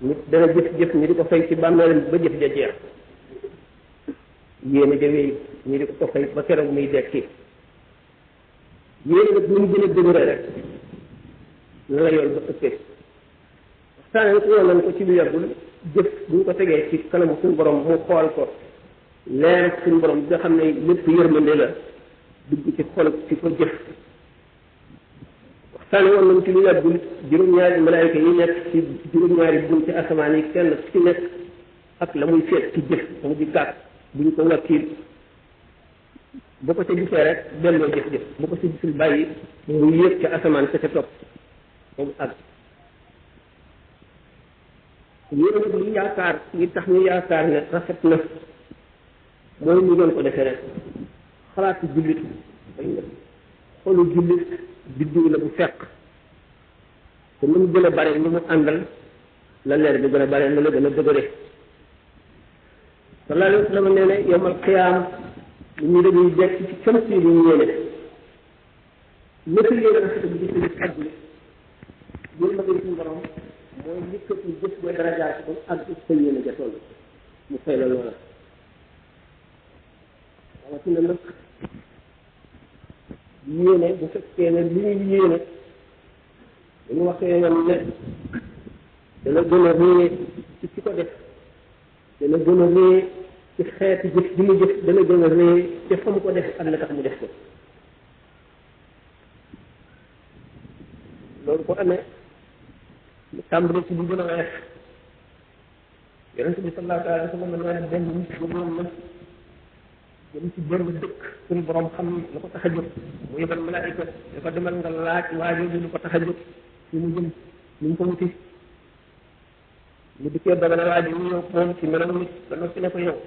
nit dana jëf-jëf ñi di ko fay ci bàmmeelam ba jëf ja jeex yéene ja wéy ñi di ko fay ba keroog muy dekki yéene nag lu mu gën a dëgëre rek la la yoon ba ëppee waxtaane ko woon nañ ko ci lu yàggul jëf bu ñu ko tegee ci kanamu suñu borom mu xool ko leer suñu borom bi nga xam ne lépp yërmande la dugg ci xol ci ko jëf waxtaane woon nañ ci lu yàggul juróom-ñaari malaayika yi nekk ci juróom-ñaari bunti asamaan yi kenn ci nekk ak la muy seet ci jëf mu di gàtt bu ñu ko wakkiil boo ko ca gisee rek delloo jëf-jëf boo ko ca gisul bàyyi mu yéeg ca asamaan sa ca topp moom ak yéen nag li yaakaar li tax ñu yaakaar ne rafet na mooy ñu doon ko defee rek xalaatu jullit xolu jullit biddiw la bu fekk te nu mu gën a bare lu mu àndal la leer bi gën a bare la la gën a dëgëre sallallahu alayhi wa sallam nee ne yawmal qiyaam lu ñu dañuy dekk ci cam si lu ñu yéene lépp yéene rafet bi gis ci àdduna yéen magay suñu borom mooy likkati jëf booy darajaat ko ak sa yéene ja toll mu fay la loola rawatina nag yéene bu fekkee ne li ñuy yéene dañu waxee woon ne dana gën a réer ci ki ko def dana gën a réer ci xeeti jëf bi mu jëf dana gën a réer ci fa mu ko def ak la tax mu def ko loolu ko amee mu tàmbali ci bu gën a weex yonente bi sallallahu alayhi wa sallam nee na benn nit gëmoon na jëm ci benn dëkk suñu borom xam la ko tax a jóg mu yebal malaayika dafa demal nga laaj waajooju lu ko tax a jóg fi mu jëm lu mu ko wuti mu dikkee ba nga laaj mu ñëw moom ci menam nit ba noppi ne ko yow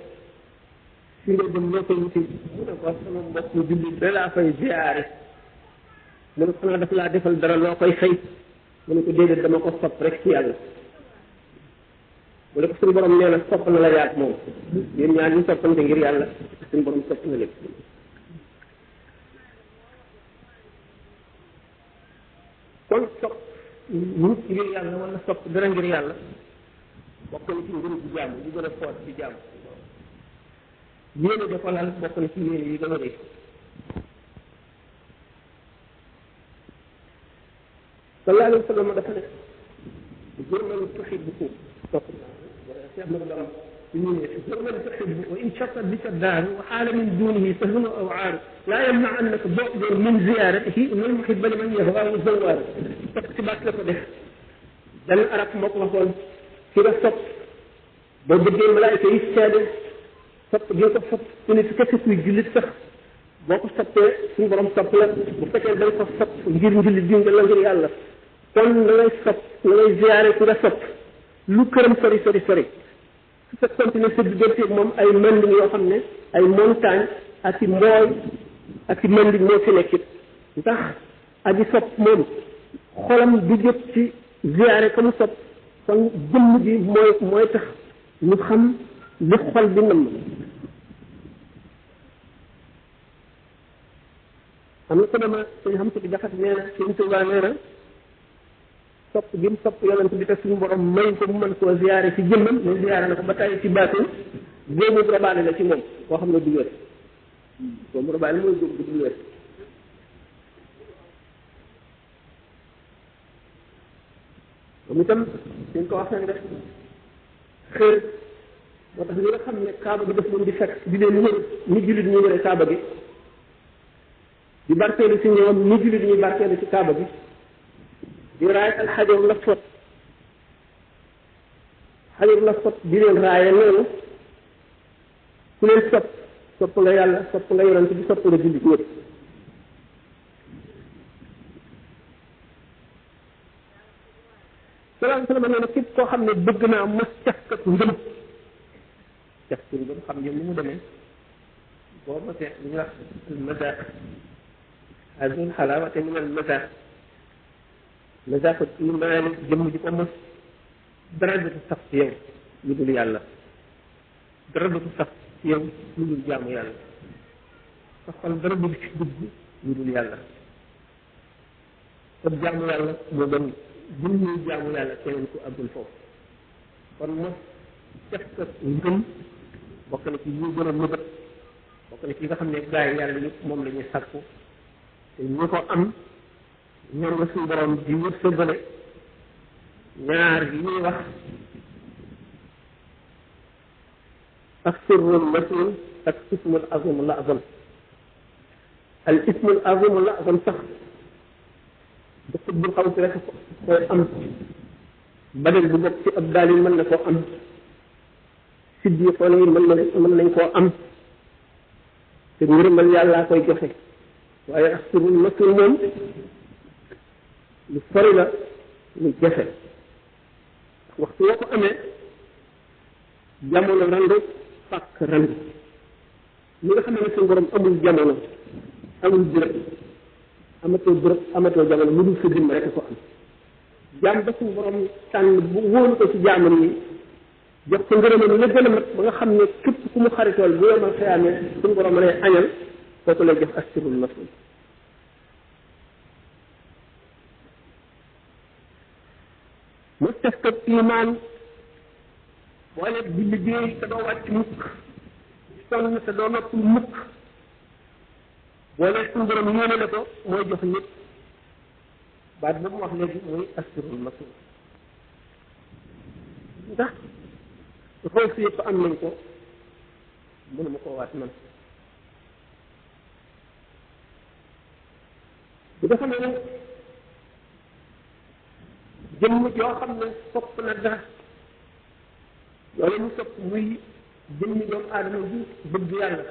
fi nga jëm loo koy wuti mu ne ko sama mbokk jullit da laa fay ziyaare mu ne ko xanaa daf laa defal dara loo koy fay mu ne ko déedéet dama ko sopp rek ci yàlla mu ne ko suñu borom nee na sopp na la yaat moom yéen ñaar ñu soppante ngir yàlla suñu borom sopp na lépp kon sopp nit ngir yàlla wala sopp dara ngir yàlla bokk na ci ngën ci jaamu ñu gën a foot ci jaamu yéene dafa lal bokk na ci yéene yi gën a rëy sallallahu alayhi wa sallam dafa ne jërman tuhibbu sopp Cheikh Ahmadou Bamba jërman tuhibbu wa in shatta bika daaru wa xaala min dunihi sahun aw aaru laa yamna'annaka bu'dun min ziyaaratihi inna al-muhibba liman yahwaahu zawwaaru sopp ci baat la ko def benn arab moo ko waxoon ci nga sopp boo bëggee malaayika yi seede sopp gi ko sopp ku ne su fekkee kuy jullit sax boo ko soppee suñu borom sopp la bu fekkee da nga ko sopp ngir njullit bi nga la ngir yàlla kon na ngay sopp na ngay ziyaare ku nga sopp lu këram sori sori sori su fekkoon ne sa diggante moom ay manding yoo xam ne ay montagne ak i mbooy ak i manding moo fi nekkit ndax aji sopp moom xolam du jot ci ziyaare ka mu sopp kon jëmm ji mooy tax ñu xam li xol bi namm am na ko dama suñu xam ko di jaxat nee na suñu Tuubaa nee na sopp gi mu sopp yonent bi te suñu borom may ko mu mën koo ziyaare ci jëmmam mais ziyaare na ko ba tey ci baatin góomu robaale la ci moom koo xam ne du wér góomu robaale mooy góob du wér moom itam suñ ko waxee nga xër moo tax ñi nga xam ne kaaba gi daf leen di fekk di leen wër ni jullit ñu wëre kaaba gi di barkeelu ci ñoom ni jullit ñuy barkeelu ci kaaba gi di raay al xajar la fot xajar la fot di leen raaye noonu ku leen sopp nga yàlla sopp nga yonent bi sopp nga jullit ñëpp sallallahu alayhi wa sallam nee na képp koo xam ne bëgg naa mos cafkat ngëm cafkat ngëm xam ngeen ni mu demee boo mosee li ñuy wax almazaq azul xalaawate min almazaq mazaqat imaani jëmm ji ko mos dara dootu saf ci yow lu dul yàlla dara dootu saf ci yow lu dul jaamu yàlla sa xol dara dootu ci dugg lu dul yàlla kon jaamu yàlla moo gën bu ñuy jaamu yàlla keneen ku àggul foofu kon mos def ko ngëm bokk na ci ñu gën a mëbët bokk na ci nga xam ne gaay yàlla yëpp moom la ñuy sàkku te ñu ko am ñoom la suñu borom di wërsëgale ñaar yi ñuy wax ak sirrul masul ak ismul azim la azam al ismul azim la azam sax dafa bu xaw si rek koy am badal bu bokk ci ab daal yi mën na koo am siddi xool yi mën nañ koo am te ngërëmal yàllaa koy joxe waaye ak sirrul masul moom lu sori la lu jafe waxtu woo ko amee jamono randu fàkk randu li nga xam ne suñu borom amul jamono amul bërëb amatoo jamono mu dul sa dim rek ko am jaam ba suñu borom tànn bu wóolu ko ci jaamam yi jox ko ngërëmam la gën a mat ba nga xam ne képp ku mu xaritool bu yomal xëyaamee suñu borom lay añal kooku lay jox asirul masul mu def ko imaan boole di liggéey te doo wàcc mukk di sonn te doo noppul mukk boole suñu borom yéene la ko mooy jox nit baat ba mu wax léegi muy asirul masul ndax xool si yëpp am nañ ko mënuma koo waat man bu dafa ne jëmm joo xam ne sopp na dara loolu mu sopp muy jëmmi doomu aadama bi bëgg yàlla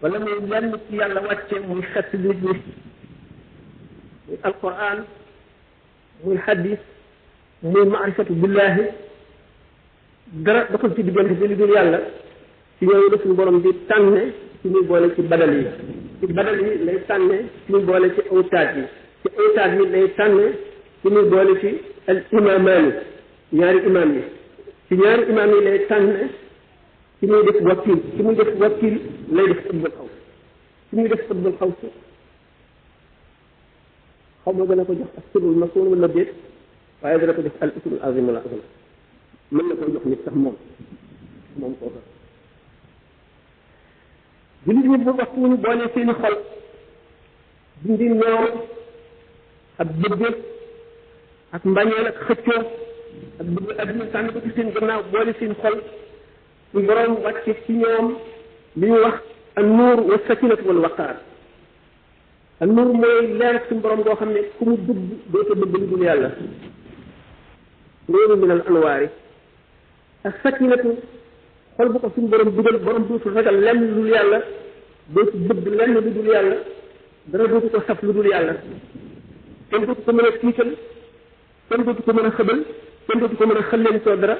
wala muy lenn ci yàlla wàcce muy xett nit ñi muy alquran muy hadis muy maarifatu billahi dara doxul ci diggante bi lu dul yàlla ci ñooñu def suñu borom di tànne ci muy boole ci badal yi lay tànne ci muy boole ci awtaat yi lay tànne ci muy boole ci al imamaani ñaari imaam yi ci ñaari imaam yi lay tànne ci muy def wakiil lay def xutbul xaw ci muy def xutbul xaw si xaw ma dana ko jox ak sirul masul wala déet waaye dana ko jox al ismul azim la azam mën na koo jox nit sax moom kooka jullit ñi bu waxtu ñu boole seeni xol dindi ñoom ak bëgg ak mbañeel ak xëccoo ak bëgg adduna sànni ko ci seen gannaaw boole seen xol ñu borom wàcce ci ñoom li ñu wax an nuur wa sakinatu wal waqaar an nuur mooy leer suñu borom goo xam ne ku mu dugg dootoo bëgg lu dul yàlla loolu min al anwaari ak sakinatu xol bu ko suñu borom dugal borom dootul ragal lenn lu dul yàlla dootul bëgg lenn lu dul yàlla dara dootu ko saf lu dul yàlla kenn dootu ko mën a tiital kenn dootu ko mën a xëbal kenn dootu ko mën a xëlleen soo dara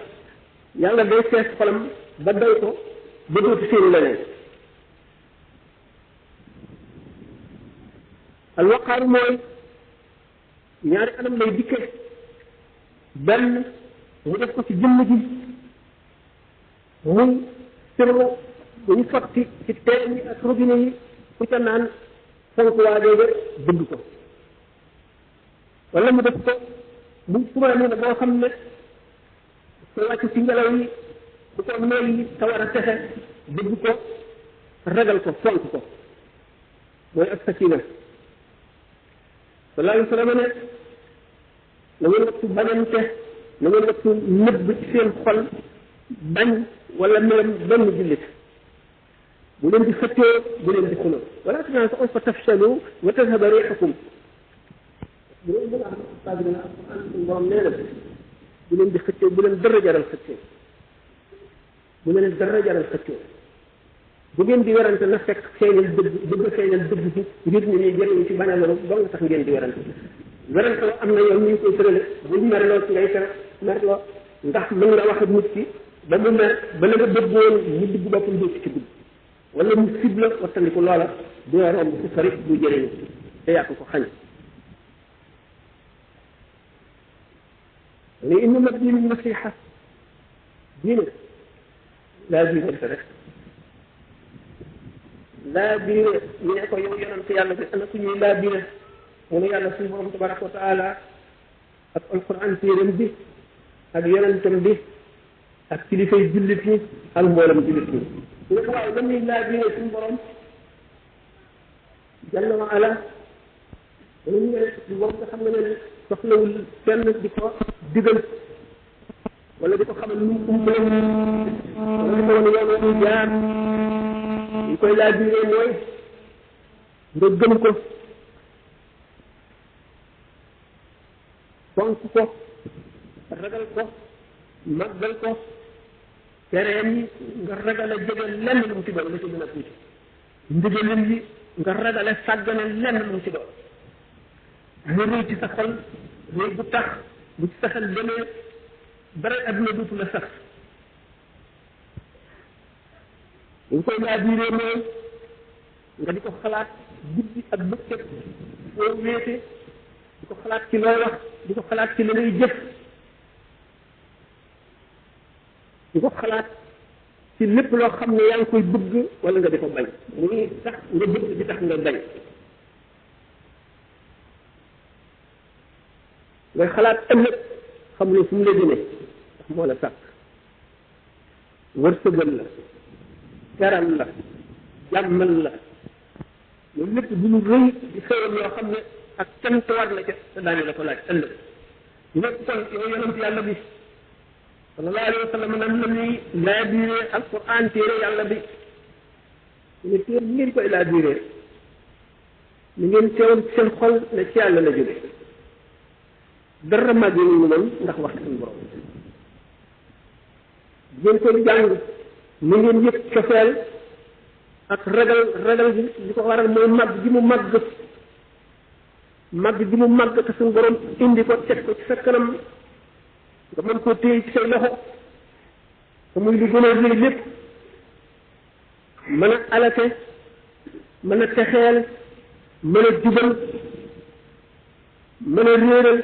yàlla day fees xolam ba doy ko ba dootu seen leneen alwaqaar mooy ñaari anam lay dikke benn mu def ko ci jëmm ji muy sirru bu ñu sotti ci teen yi ak robinet yi ku ca naan fonk waa jooju bëgg ko wala mu def ko bu tumaani la boo xam ne su wàcc ci ngelaw yi bu ko noy yi te war a texe bëgg ko ragal ko fonk ko mooy ak sakina sallallahu alayhi wa sallam ne na ngeen wattu bañante na ngeen wattu nëbb ci seen xol bañ wala melam benn jullit bu leen di xëccoo bu leen di xuloo wala tanaasaxu fa tafshalu wa tadhaba riixukum bu leen mën a am ustaas bi dina am suñu borom nee na bu leen di xëccoo bu leen dara jaral xëccoo bu leen dara jaral xëccoo bu ngeen di werante na fekk feeñal dëgg bëgg feeñal dëgg bi ngir ñu ñuy jëriñu ci bañ a loolu dong tax ngeen di werante werante am na yoon ñu ngi koy tërale buñ merloo ci ngay tere merloo ndax mën nga wax ak nit ki ba mu mer ba la nga dëggoon mu dugg boppam dootu ci dugg wala mu sibla wattandiku loola du romb fu sori du jëriñu te yàq ko xañ li indi nag diine nasiha diine laa diine rek laa biire ñu ne ko yow yonent yàlla bi ana ku ñuy laa biire mu ne yàlla suñu borom tabaraka wa taala ak alquran téeréem bi ak yonentam bi ak kilifay jullit ñi ak mboolam jullit ñi su ne ko waaye lan ñuy laa biire suñu borom jalla wa ala dañu ne suñu borom nga xam nga ne soxlawul kenn di ko digal wala di ko xamal lu mu umpale wala di ko wane yoon wu jaar ñu koy laa biire mooy nga gëm ko fonk ko ragal ko màggal ko tereem yi nga ragal a jege lenn lu mu ci doon la ci gën a tuuti ndigalim yi nga ragal a sàggane lenn lu mu ci doon nga rëy ci sa xol rëy bu tax bu ci sa xel demee dara adduna duutu la sax ñu koy laa biiree mooy nga di ko xalaat guddi ak bëccëg foo wéete di ko xalaat ci looy wax di ko xalaat ci li ngay jëf di ko xalaat ci lépp loo xam ne yaa ngi koy bëgg wala nga di ko bañ muy tax nga bëgg di tax nga bañ ngay xalaat ëllëg xam ne fu mu la jëmee ndax moo la sàkk wërsëgal la teral la jàmmal la loolu lépp du lu rëy di xewal yoo xam ne ak cant war la ca te daañu la ko laaj ëllëg nekk kon yow yonent yàlla bi sallallahu alayhi wa sallam nan la ñuy laa biiree alquran téere yàlla bi ne téere bi ngeen koy laa biiree ni ngeen teewal ci seen xol ne ci yàlla la jóge dara màgg yi ñu mën ndax wax suñu borom ngeen koy jàng ni ngeen yëg cofeel ak ragal gi li ko waral mooy màgg gi mu màgg te suñu borom indi ko teg ko ci sa kanam nga mën koo téye ci say loxo te muy lu gën a rëy lépp mën a alate mën a texeel mën a jubal mën a réeral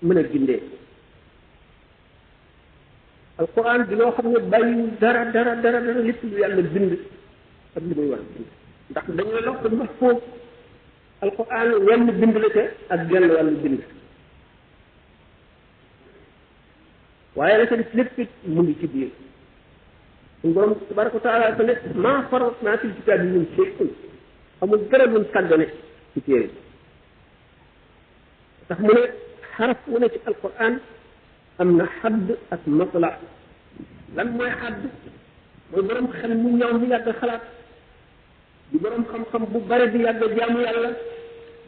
mën a gindee alquran di loo xam ne bàyyiwul dara lépp lu yàlla bind ak li muy wax bind ndax dañu la lox ma foofu alquran wenn bind la ca ak genn wàllu bind waaye la ca def lépp mu ngi ci biir suñu borom tabaraka wa taala ko ne maa farratnaa fil kitaabi min shay'in amul dara luñ sàggane ci téere tax mu ne xaraf wu ne ci alquran am na xadd ak matla lan mooy xadd mooy borom xel mu ñëw mu yàgg xalaat di borom xam-xam bu bare di yàgg jaamu yàlla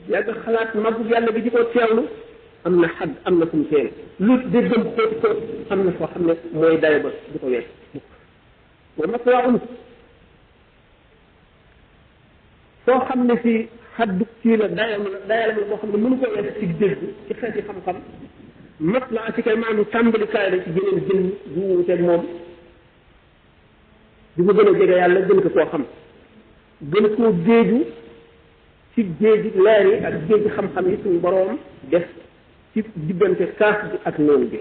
di yàgg xalaat màggu yàlla bi di ko teewlu am na xadd am na fu mu teere lu déggam xóoti ko am na foo xam ne mooy dayo ba du ko wees wa matlaun soo xam ne si xaddu kii la dayalam la boo xam ne mënu ko wees ci dégg ci xeeti xam-xam matla ci kay maanaam tàmbalikaay la ci geneen jën bu wuuteeg moom di ko gën a jege yàlla gën ko koo xam gën koo géeju ci géeji leer yi ak géeji xam-xam yi suñu boroom def ci diggante kaaf bi ak noonu bi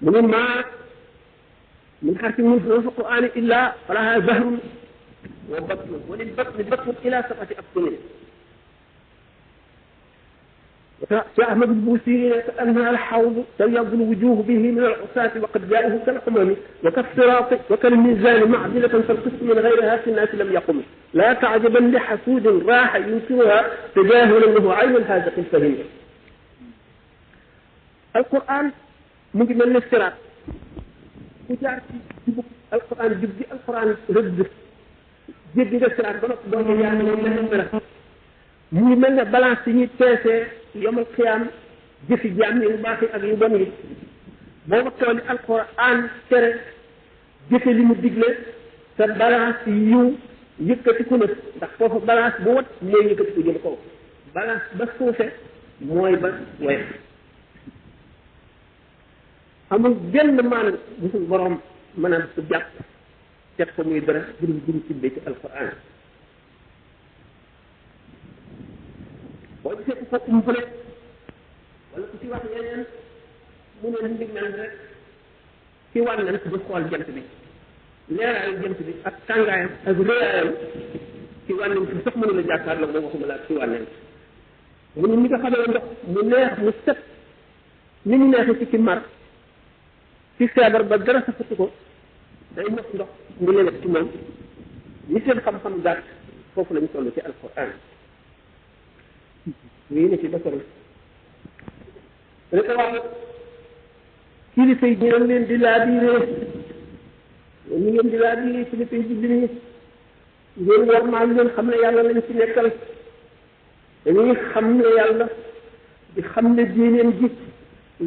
mu ne maa min xarfin min xuruufi qur'aani illaa falahaa zahrun wa batnun wa lil batni batnun ilaa sab'ati abtunin وفي أحمد البوسيري كأنها الحوض تبيض الوجوه به من العصاة وقد جاءه كالحمم وكالصراط وكالميزان معدلة فالقسط من غيرها في الناس لم يقم لا تعجبا لحسود راح ينكرها تجاهلا له عين الهازق الفهم القرآن ممكن من الصراط وجاء القرآن جبدي القرآن رد جبدي الصراط بنط دوم يعني من muy mel ne balance yi ñuy peesee yomal xiyaam jëfi jaam yu baax yi ak yu bon yi boo ko tooli alquran tere jëfe li mu digle te balance yiw yëkkatiku na ndax foofu balance bu wat mooy yëkkatiku jëm kaw balance ba suufe mooy ba woyof amul benn maan bu suñ borom mën a su jàpp teg ko muy dara jërum jëm tibbee ci alquran boo gisee ku fokk mu fële wala ku ci wax yeneen mu ne mu ngi mel rek ci wànnant di xool jant bi leeraayu jant bi ak tàngaayam ak réyaayam ci wànnant bi sax mënu la jàkkaar la boo waxuma la ci wànnant mu ne ni nga xamee ndox mu neex mu set ni mu neexee ci mar ci feebar ba dara safatu ko day mos ndox mu lewet ci moom ñi seen xam-xam gàtt foofu lañu toll ci alquran wii na ci defaral rek wax kilifa yi ñu leen di laabiree ñu ngeen di laabiree kilifa yi julli ñi ngeen war maa leen xam ne yàlla lañ ci nekkal dañuy xam ne yàlla di xam ne diineen ji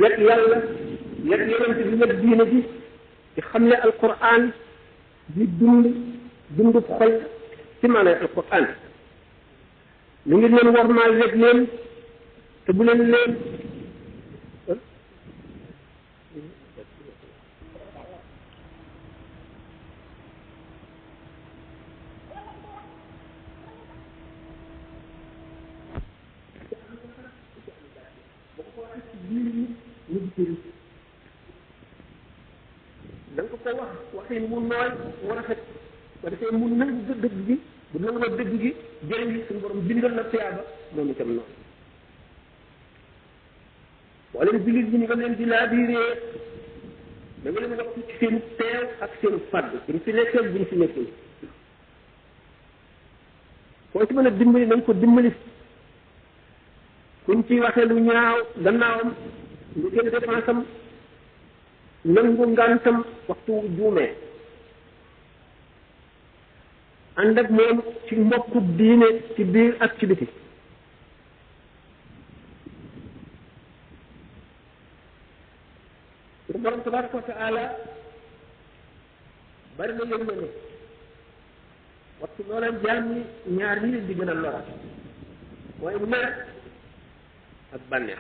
wet yàlla wet yonent bi wet diine ji di xam ne alquran di dund xol ci maanaam alquran mu ngi leen war maa wet leen te bu leen leen da nga ko wax waxin mu nooy mu rafet ba defee mu nangu dëgg gi bu nangoo dëgg gi jëriñ suñu borom bindal la tiyaaba moom itam noonu boo leen jullit bi ñu nga leen di laabiree da nga leen wax ci seen teew ak seen fàdd buñ fi nekkee buñ fi nekkul koo ci mën a dimbali nañ ko dimbali kuñ ci waxee lu ñaaw gannaawam lu jël défense am nangu ngantam waxtu juumee ànd ak moom ci mbokku diine ci biir ak ci biti pour borom tabaraka wa taala bari na yëg ne waxtu loola jaam ñi ñaar ñi leen di gën a lora waaye mer ak bànneex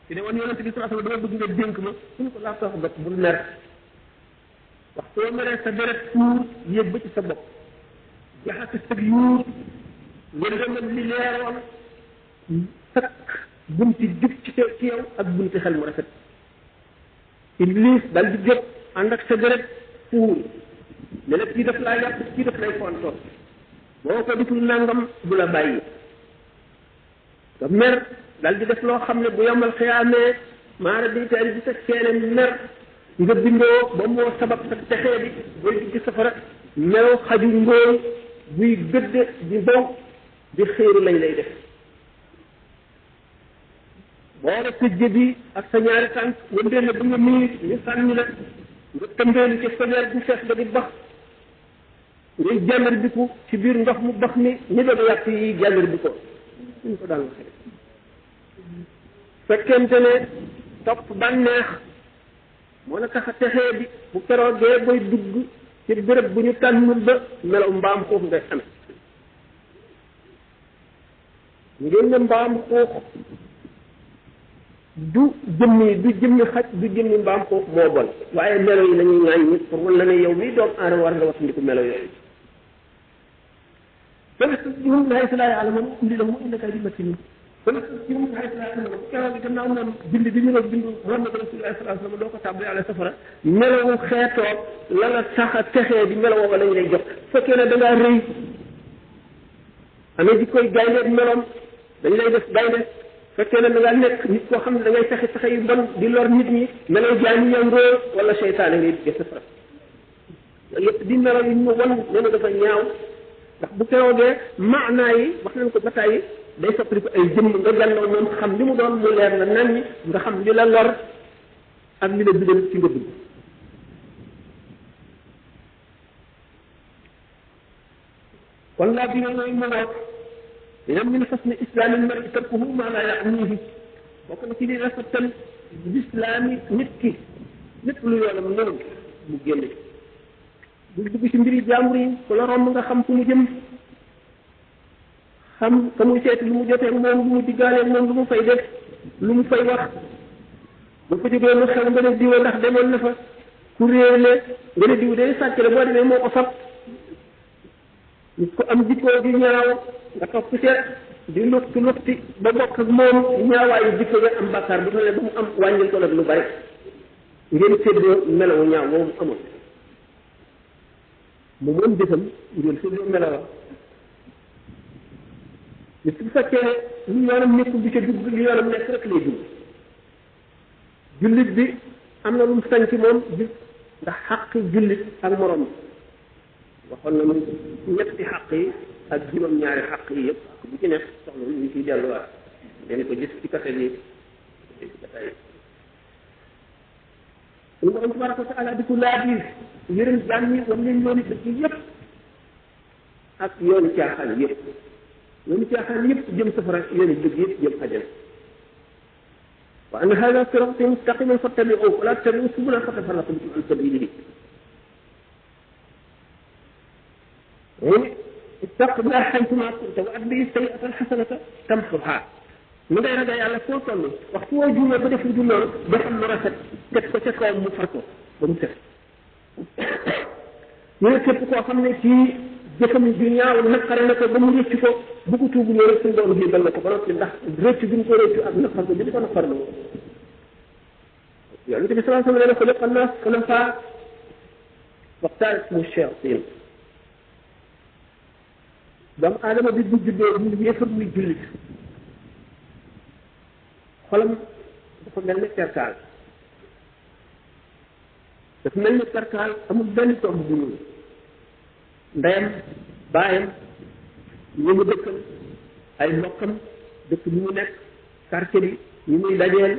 ci ne woon yonente bi sallallahu alayhi wasallam dama bëgg nga dénk ma suñu ko laa tax bopp bul mer waxtu soo meree sa deret tuur yëg ba ci sa bopp jaxase sëg yuur lëndëmal li leeroon sakk bunti jub ci yow ak bunti xel mu rafet iblis dal di jóg ànd ak sa deret tuur ne la kii daf laa yàq kii daf lay fontoon boo ko deful nangam du la bàyyi nga mer dal di def loo xam ne bu yombal xiyaamee maara di teel di sa seene mer nga bindoo ba moo sabab sa texee bi booy dugg safara meew xaju ngóoy buy gëdd di bow di xéeru lañ lay def boo rek sa jëbi ak sa ñaari tànk wëndeel la ba nga miir ñu sànni la nga tëmbeelu ci fajar bu fees ba di bax ngay jàllar bi ko ci biir ndox mu bax mi ni doon yàq yi jàllar bi ko suñ ko daan waxee fekkente ne topp bànneex moo la tax a texee bi bu keroogee booy dugg ci béréb bu ñu tànnul ba melaw mbaam xuux ngay amee ngeen ne mbaam xuux du jëmmi xaj du jëmmi mbaam xuux moo bon waaye melo yi lañuy ŋàññi pour wan la ne yow mii doomu aadama war nga wattandiku melo yooyu فنستجيبهم من حيث لا يعلمون indi la mu innaka di matin فنستجيبهم من حيث لا يعلمون keroog gannaaw moom bind bi ñu la bind Muhammad Rasulullah sallallahu alayhi wasallam doo ko tàbbali ala safara melawu xeetoo la la tax a texee di melo woowa lañ lay jox fekkee ne da ngaa rëy amee di koy gaynde meloom dañ lay def gaynde fekkee ne da ngaa nekk nit koo xam ne da ngay fexe fexe yu bon di lor nit ñi melow jaani yangoo wala seytaane ngay dugge safara yëpp di melo yu ñu won nee na dafa ñaaw ndax bu keroogee maanaa yi wax nañ ko ba tàyyi day soppali ko ay jëmm nga jàlloo moom xam li mu doon mu leer la nan ñi nga xam li la lor ak li la bidal ci nga dugg kon laa bi yooyu mu wax dina min xusni islaami mar tarkuhu ma la yaanihi bokk na ci li rafetal lislaami nit ki lépp lu yoonam noonu mu génn bu dugg ci mbiri jàmbur yi ku la romb nga xam fu mu jëm xam ka muy seeti lu mu jotee moom lu mu diggaaleeg moom lu mu fay def lu mu fay wax bu ko jógee mu xew nga ne diwa ndax demoon na fa ku réerle nga ne diw day sàcc la boo demee moo ko fab nit ko am jikkoo di ñaaw nga topp seet di luxti ba bokk ak moom ñaawaayu jikko nga am bàkkaar bu ne ba mu am wàññil ko nag lu bari ngeen séddoo melawu ñaaw moomu amoon mu moom jëfam ngeen séddoo melawa nit bu fekkee lu yoonam nekkul di ca dugg lu yoonam nekk rek lay dugg jullit bi am na lu mu sañ ci moom bi ndax xaqi jullit ak morom waxoon na mu ñetti xaq yi ak juróom-ñaari xaq yi yëpp bu ci nekk soxla ñu ciy delluwaat dañu ko gis ci kase yi suñu borom tabaraka wa taala di ko laa biir yërëm jaan ñi war leen yooni dëgg yëpp ak yooni caaxaan yëpp yooni caaxaan yëpp jëm safara yooni dëgg yëpp jëm àjjana wa anna hada sirati mustaqiman fattabi'uhu wa la tattabi'u subula fatafarraqa bikum an sabilihi istaqim haythuma kunta wa atbi sayyi'ata alhasanata tamhuha mu ngay ragal yàlla foo toll waxtu woo juumee ba def lu dul noonu defal lu rafet teg ko ca kawam mu far ko ba mu set ñu ne képp koo xam ne kii jëfam ju ñaaw naqare na ko ba mu rëcc ko bu ko tuubu ñëw rek suñu doon jégal na ko ba noppi ndax rëcc bi mu ko rëcc ak naqar ko bi di ko naqar na ko yonent bi sallallahu alayhi wa sallam ne ko lépp annaas xulafaa waxtaanat mu shayatin doomu aadama bi bu juddoo bu yëfar muy jullit xolam dafa mel ni perkaal dafa mel ni perkaal amul benn tomb bu ñuul ndeyam baayam ñu mu dëkkal ay mbokkam dëkk bi mu nekk quartier bi ñi muy dajeel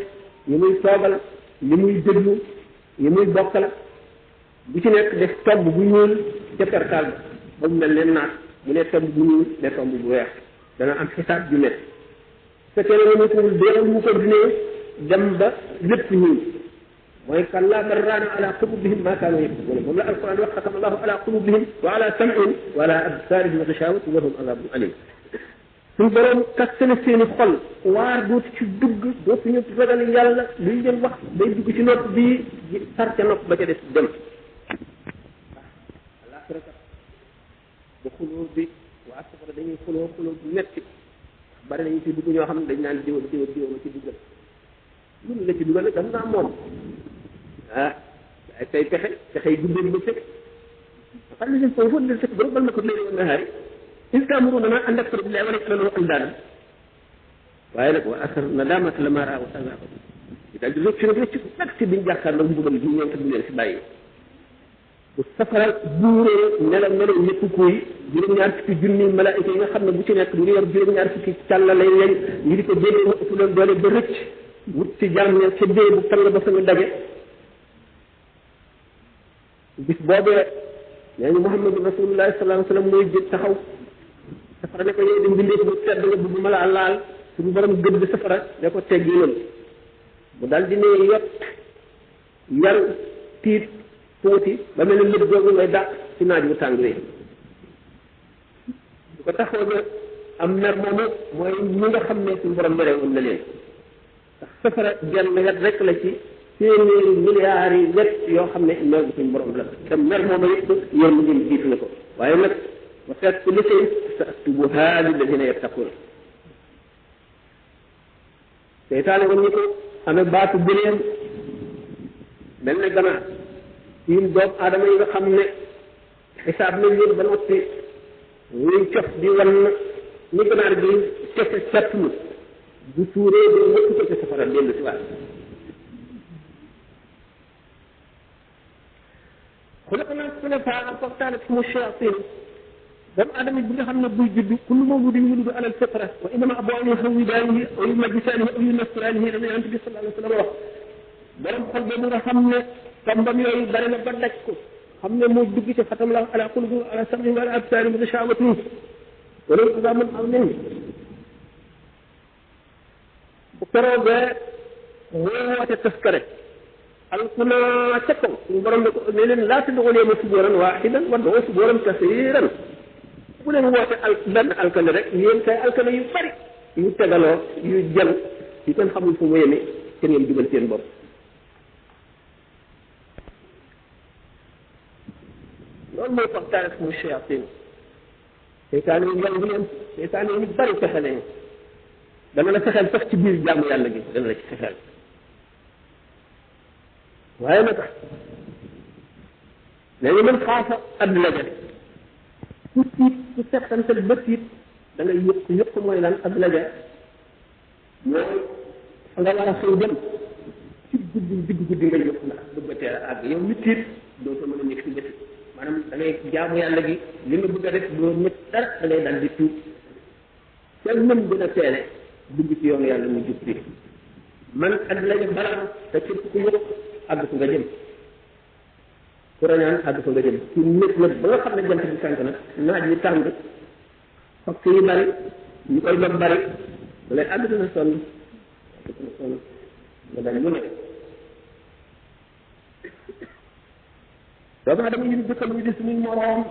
ñi muy toogal ñi muy déglu ñi muy bokkal bu ci nekk def tomb bu ñuul ca perkaal ba mu mel ne naat mu ne tomb bu ñuul ne tomb bu weex dana am xisaab ju nekk fekkee ne mu tuul déeral mu continué dem ba lépp ñuul mooy kallaa bal raana ala qulubihim ma kaanu yaksibuna moom la alquran wax xatama allahu ala qulubihim wa ala sam'ihim wa ala absarihim ghishawatun wa lahum adhabun alim suñu borom kaste na seeni xol waar dootu ci dugg dootuñu ragal yàlla luy leen wax day dugg ci nopp bii sar ca nopp ba ca des dem alaxira kat ba xuloo bi waa safara dañuy xuloo bu metti bari nañu ci dugg ñoo xam ne dañ naan diw ma ci duggal mun la ci dugal dam naa moom ay tay pexe yi guddee ba fekk xam ne seen foofu la fekk bal na ko léegi woon nahaari in taamuruna ma an nakfura billahi wa naj'ala lahu andaadan waaye nag wa asar nadamata lamma ra'aw azaaba daal di rëcc nag rëcc nag si biñ jàkkaarloo mbugal gi ñoom te du leen si bàyyi bu safara buuree nelaw ñëpp kuy juróom-ñaar fukki junni malaayika yi nga xam ne bu ci nekk ñu yor juróom-ñaar fukki càlla lay weñ ñu di ko déggee mu ëpp leen doole ba rëcc wut ci jàmm ne ca dee bu tàng ba fa ñu daje bis boobee nee ñu Muhammadu Rasulullah sallallahu alayhi wa sallam mooy jël taxaw safara ne ko yow di mbindeef bu tedd nga bëgg ma la laal suñu borom gëdd safara ne ko teggi noonu mu daal di ne yot yar tiit tuuti ba mel ne lépp googu ngay dàq ci naaj bu tàng wi bu ko taxoo ba am mer moomu mooy ñi nga xam ne suñu borom mere woon na leen ndax safara genn wet rek la ci téeméeri milliards yi wet yoo xam ne mer bu suñu borom la te mer moomu yëpp yéen ngeen jiitu na ko waaye nag wa fi kulli shay'in sa'aktubuha lilladhina yattaqun seytaane woon ñu ko amee baatu bëleem mel ne ganaar yéen doomu aadama yi nga xam ne xisaab nañ leen ba noppi ñuy cof di wan ni ganaar bi cofe settlu bu suuree di wëkk ko ci safara dellu si waat xulaqnaa xulafaa faxtaalathum shayaatiin doomu aadama bi nga xam ne buy judd kullu mawludin yuuladu alal fitra wa innamaa abawaahu yuhawwidaanihi aw yumajjisaanihi aw yunassiraanihi dama yonent bi sallallahu alayhi wa sallam wax borom xol boobu nga xam ne tombam yooyu bari na ba daj ko xam ne moo dugg ci xatam la ala qulubihim ala sam'ihim wa ala absaarihim ghishawatun wa lahum adhaabun aziim bu keroogee moo woote taskare alkunaa ca kaw suñu borom ne ko ne leen laa tad'uu al-yawma subuuran waahidan wad'uu subuuran kasiiran bu leen woote benn alkane rek yéen kay alkane yu bari yu tegaloo yu jël yu kenn xamul fu mu yeme te ngeen dugal seen bopp loolu mooy faxtaalathum shayaatiin seytaane yi yomb leen seytaane yi bari fexe nañu dana la fexeel sax ci biir jàmm yàlla gi dana la ci fexeel waaye nag léegi man xaafa adlaja ku tiit ku settantal ba tiit da ngay yëpp mooy lan adlaja mooy fa nga war a xëy dem ci digg guddi nga jóg ndax bëgg a teel a àgg yow mi tiit dootoo mën a nekk ci def maanaam da ngay jaamu yàlla gi li nga bëgg a def doo ñëpp dara da ngay dal di tuub seen mën gën a teele dugg ci yoonu yàlla muy jub bi man ak lañu balaa te képp ku yëg àgg fu nga jëm ku rañaan àgg fa nga jëm ci nekk nag ba nga xam ne jant bi fenk nag naaj yi tàng fakk yi bari ñu koy doon bari da lay àgg dina sonn nga dal lu ne doomu aadama yi di dëkkal ñu di suñuy moroom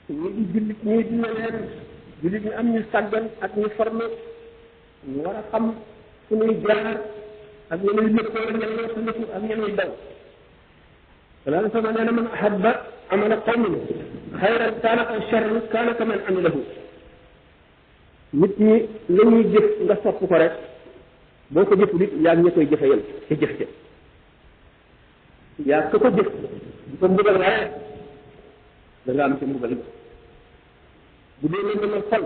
ñi di jullit ñii di leneen jullit ñu am ñu sàggan ak ñu formé ñu war a xam fu ñuy jaar ak ñeneen lëkkoo ak ñeneen wattandiku ak ñeneen daw wala sama nee na man ahabba amala qawmin xayran kaana aw charran kaana ka man amilahu nit ñi la ñuy jëf nga sopp ko rek boo ko jëful it yaa ngi ña koy jëfe yam ca jëf ca yaa ko ko jëf di ko mbugal waaye da nga am ca mbugal ba bu dee lëndëmal xol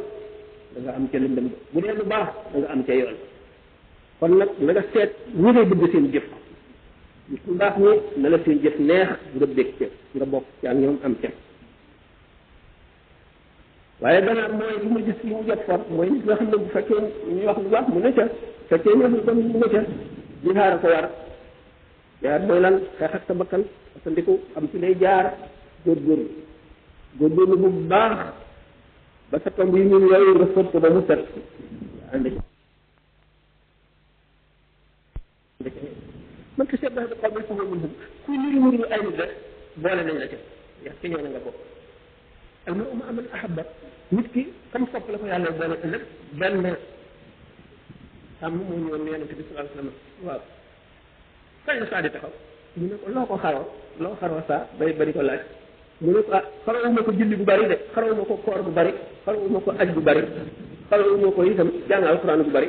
da nga am ca lëndëm ba bu dee lu baax da nga am ca yoon kon nag na nga seet ñi ngay bëgg seen jëf nit ku baax ñi na la seen jëf neex nga bég ca nga bokk ci ak ñoom am ca waaye gannaaw mooy li mu gis li mu jot for mooy nit nga xam ne bu fekkee ñu wax lu baax mu ne ca fekkee ñu kon mu ne ca jihaar ko war jihaar mooy lan xeex ak sa bakkan sa ndiku am ci lay jaar góorgóorlu bu baax ba sa tomb yi ñun yooyu nga fóot ko ba mu set ànd man ko seet ba xaw ma sax mun kuy niru ay nit rek boole nañ la ca yaa ci ñoo na nga bokk al mar'u ma'a man ahabba nit ki kam sopp la ko yàlla boole ëllëg benn sàmm moo ñëwoon ne yonente bi sallallahu alayhi wasallam waaw kañ la saa di taxaw mu ne ko loo xaroo saa bari ko laaj mu ne ko xarawuma ko julli bu bari de xarawuma ko koor bu bari xarawuma ko aj bu bari xarawuma ko itam jàng alquran bu bari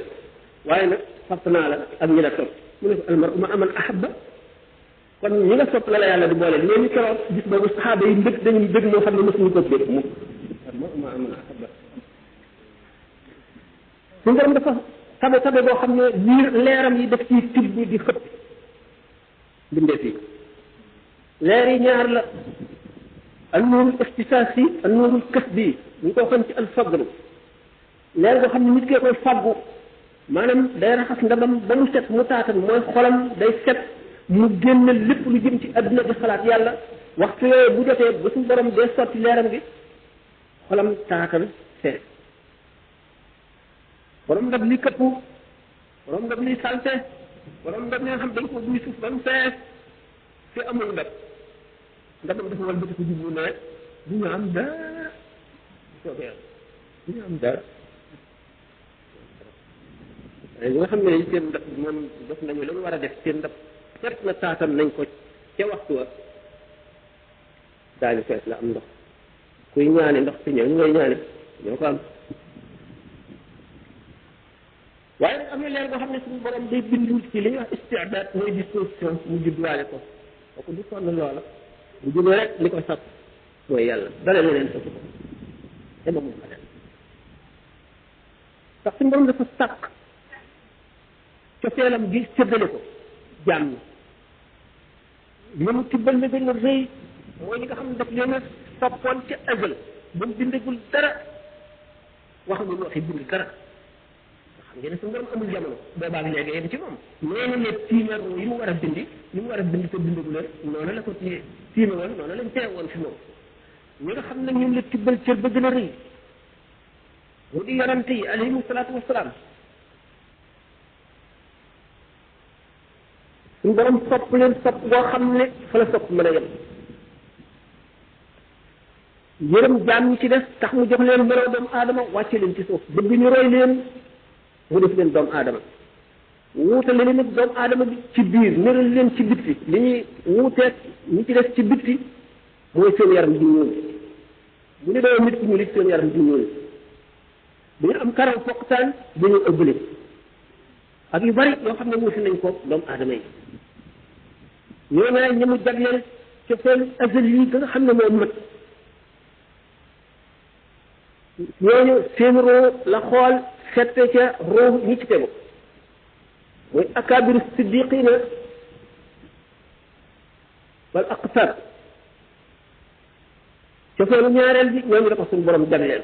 waaye nag sopp naa la ak ñi la topp mu ne ko al mar'u ma'a man ahabba kon ñi nga sopp la la yàlla di boole ñoo ñu keroog gis boobu saxaaba yi mbëgg dañuy bëgg moo xam ne mosuñu ko bëgg mu ma am na xaba suñu borom dafa tabe boo xam ne liir leeram yi daf ciy tibb di xëpp bindee fii leer yi ñaar la al nuurul ixtisaas yi al nuurul kës bi ñu ko xam ci al fadlu leer boo xam ne nit kee koy fàggu maanaam day raxas ndabam ba mu set mu taatan mooy xolam day set mu génn lépp lu jëm ci adduna di xalaat yàlla waxtu yooyu bu jotee ba suñu borom dee sotti leeram gi xolam taatan fees borom ndab li këpp borom ndab li salte borom ndab li nga xam dañ ko duy suuf ba mu fees fi amul ndabam dafa wal bëti ko jublu ne du ñu am dara soobee yàlla du ñu am dara li nga xam ne seen ndab moom def nañu la ñu war a def seen ndab fekk na taatan nañ ko ca waxtu wa daañu fees la am ndox kuy ñaani ndox ci ñëw ñu ngay ñaani ñoo ko am waaye nag am na leer boo xam ne suñu borom day bindu ci li ñuy wax istidaat mooy disposition mu judduwaale ko kooku du sonn loola bu juddoo rek li ko sax mooy yàlla dara leneen sax ko te ba mu ko def ndax suñu borom dafa sàkk cofeelam gi séddale ko jaam ñi mënu tibbal na gën a rëy mooy li nga xam ne daf leen a soppoon ca azal ba mu bindagul dara waxagul waxi bind dara xam ngeen ne suñu borom amul jamono boobaag léegi yéen ci moom noonu la tiime roo yi mu war a bindi li mu war a bind te bindagul noonu la ko tiime woon noonu lañ tee woon fi moom ñi nga xam ne ñun la tibbal cër ba gën a rëy mu di yonante yi alayhimu salaatu wasalaam suñu borom sopp leen sopp boo xam ne fa la sopp mën a yem yërëm jaam ñi ci des tax mu jox leen meloo doomu aadama wàcce leen ci suuf bëgg ñu roy leen mu def leen doomu aadama wuutale leen ak doomu aadama bi ci biir nëral leen ci bitti li ñuy wuuteeg ñi ci des ci bitti mooy seen yaram di ñuul bu ñu doon nit ku ñuul it seen yaram di ñuul bu ñu am karaw foqtaan bu ñu ëbbale ak yu bari yoo xam ne wuute nañ ko doomu aadama yi ñoo ne ñi mu jagleel ca feel azal yi nga xam ne moom mat ñooñu seen roo la xool sette ca roo ñi ci tegu muy akabiru siddiqina wal aqtab cofeelu ñaareel bi ñooñu la ko suñu borom jagleel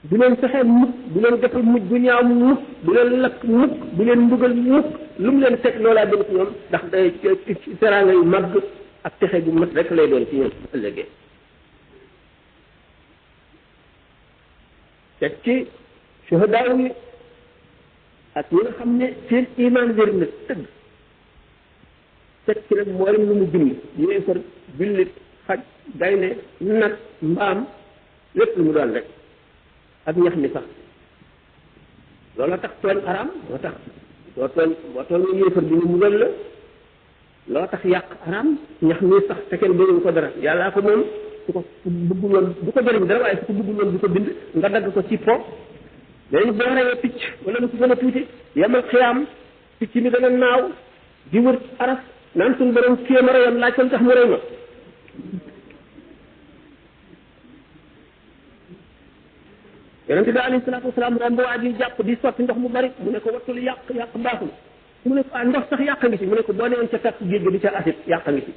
du leen fexee mukk du leen defal mujj bu ñaaw mukk du leen lakk mukk du leen mbugal mukk lu mu leen teg loolaa gën ci ñoom ndax day teraanga yu màgg ak texe gu mat rek lay doon ci ñoom ëllëgee teg ci suhadaa yi ak ñi nga xam ne seen iman wér na tëgg teg ci nag mboolem lu mu bind yéefar jullit xaj gaynde nag mbaam lépp lu mu doon rek ak ñax mi sax loolu tax tooñ araam moo tax boo tooñ yéefar bi ñu mugal la loo tax yàq araam ñax mi sax te kenn bëgguñu ko dara yàllaa ko moom su ko bëggul woon du ko jëriñ dara waaye su ko bëggul woon du ko bind nga dagg ko ci po léegi boo reyee picc wala lu ko gën a tuuti yemal xiyaam picc mi dana naaw di wër aras naan suñu borom kii ma reyoon laaj ko tax mu rey ma yonente bi alayhi salaatu wasalaam romb waa ji jàpp di sotti ndox mu bari mu ne ko wattul yàq baaxul mu ne ko ah ndox sax yàq ngi ci mu ne ko boo newoon ca tàkk géej gi di ca acide yàq ngi ci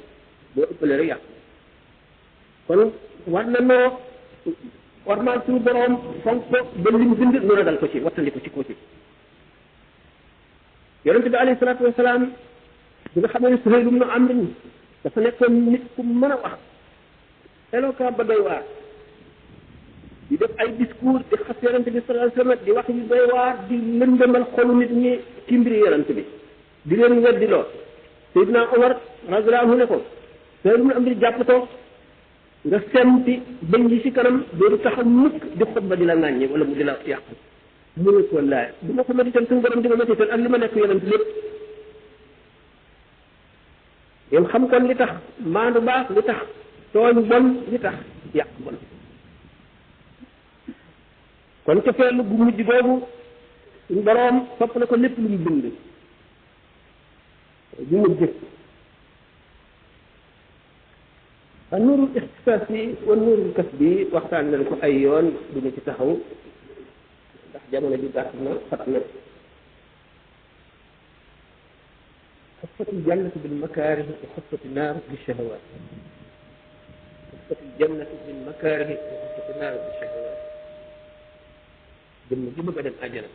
boo ëppalee rek yàq kon war na noo war maa suñu borom fonk ko ba lim bind nu ragal ko ci wattandi ko ci ko ci yonente bi alayhi salaatu wasalaam bi nga xam ne Suhayl ibn Amr dafa nekkoon nit ku mën a wax éloquent ba doy waar di def ay discours di xas yonente bi sallallahu alayhi wasallam di wax yu doy waar di lëndëmal xolu nit ñi ci mbiri yonente bi di leen weddi loo Seydina Omar radiyallahu anhu ne ko Suhayl ibn Amr jàpp ko nga semti bañ ji ci kanam doodu taxaw mukk di xutba di la ŋàññi wala mu di la yàq mu ne ko laay du ma ko métital suñu borom di ma métital ak li ma nekk yonent lépp yéen xam kon li tax maandu baax li tax tooñ bon li tax yàq bon kon ca feelu gu mujj googu suñu borom sopp na ko lépp lu mu bind bu mujj a nuurul ixtisaas yi wa nuurul kas bi waxtaan nañ ko ay yoon duma ci taxaw ndax jamono bi gàtt na xat na xuffatul jannatu bil makaarihi wa xuffati naar bi shahawaat xuffatul jannatu bil makaarihi wa xuffati naar bi shahawaat jëmm ji bëgg a dem àjjana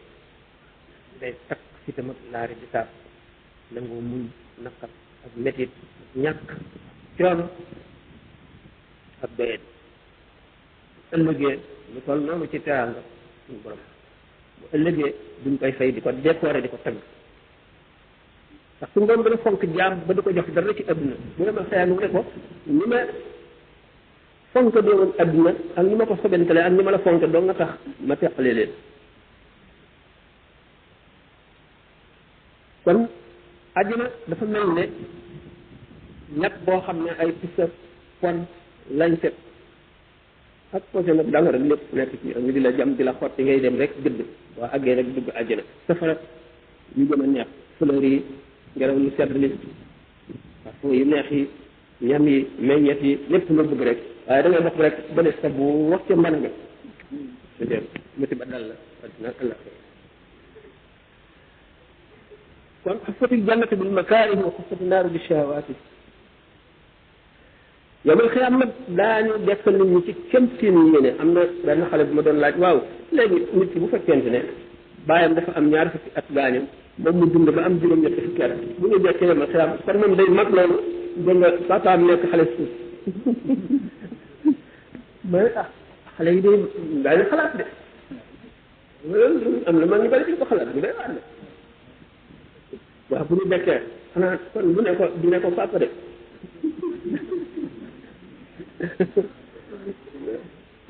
day takk si tam ak laari di taab nangoo muñ naqar ak métit ak ñàkk coono ak doyet ëllëgee lu toll noonu ci teraanga suñu borom bu ëllëgee duñ koy fay di ko décorer di ko tagg ndax suñu borom dana fonk jaam ba du ko jox dara ci adduna bu dema xeyaanu ne ko ni ma fonk doowoon adduna ak ni ma ko sobentale ak ni ma la fonk doo nga tax ma teqale leen kon àjjana dafa mel ne ñett boo xam ne ay pisa pon lañ set ak posé nag danga rek lépp nekk ci ñu di la jam di la xotti ngay dem rek gëdd waa àggee nag dugg àjjana safara yu gën a neex fleur yi ngelaw lu sedd li parfum yu neex yi ñam yi meññet yi lépp nga bëgg rek waaye da ngay dox rek ba des sa bu wax ca mban nga su dem métti ba dal la addina ak àllaxira kon xuffatil jannatu bil makaarihi wa xuffati naaru bi shahawaati yowmal xiyaam nag daañu dekkal nit ñi ci kem seen yéene am na benn xale bu ma doon laaj waaw léegi nit ki bu fekkente ne baayam dafa am ñaar fukki at gaañu moom mu dund ba am juróom-ñetti fukki at bu ñu dekkee yowmal xiyaam kon moom day mag loolu da nga papaam nekk xale suuf mais xale yi de daañu xalaat de am na mag ñu bari ci ko xalaat bu dee waar de waaw bu ñu dekkee xanaa kon bu ne ko du ne ko papa de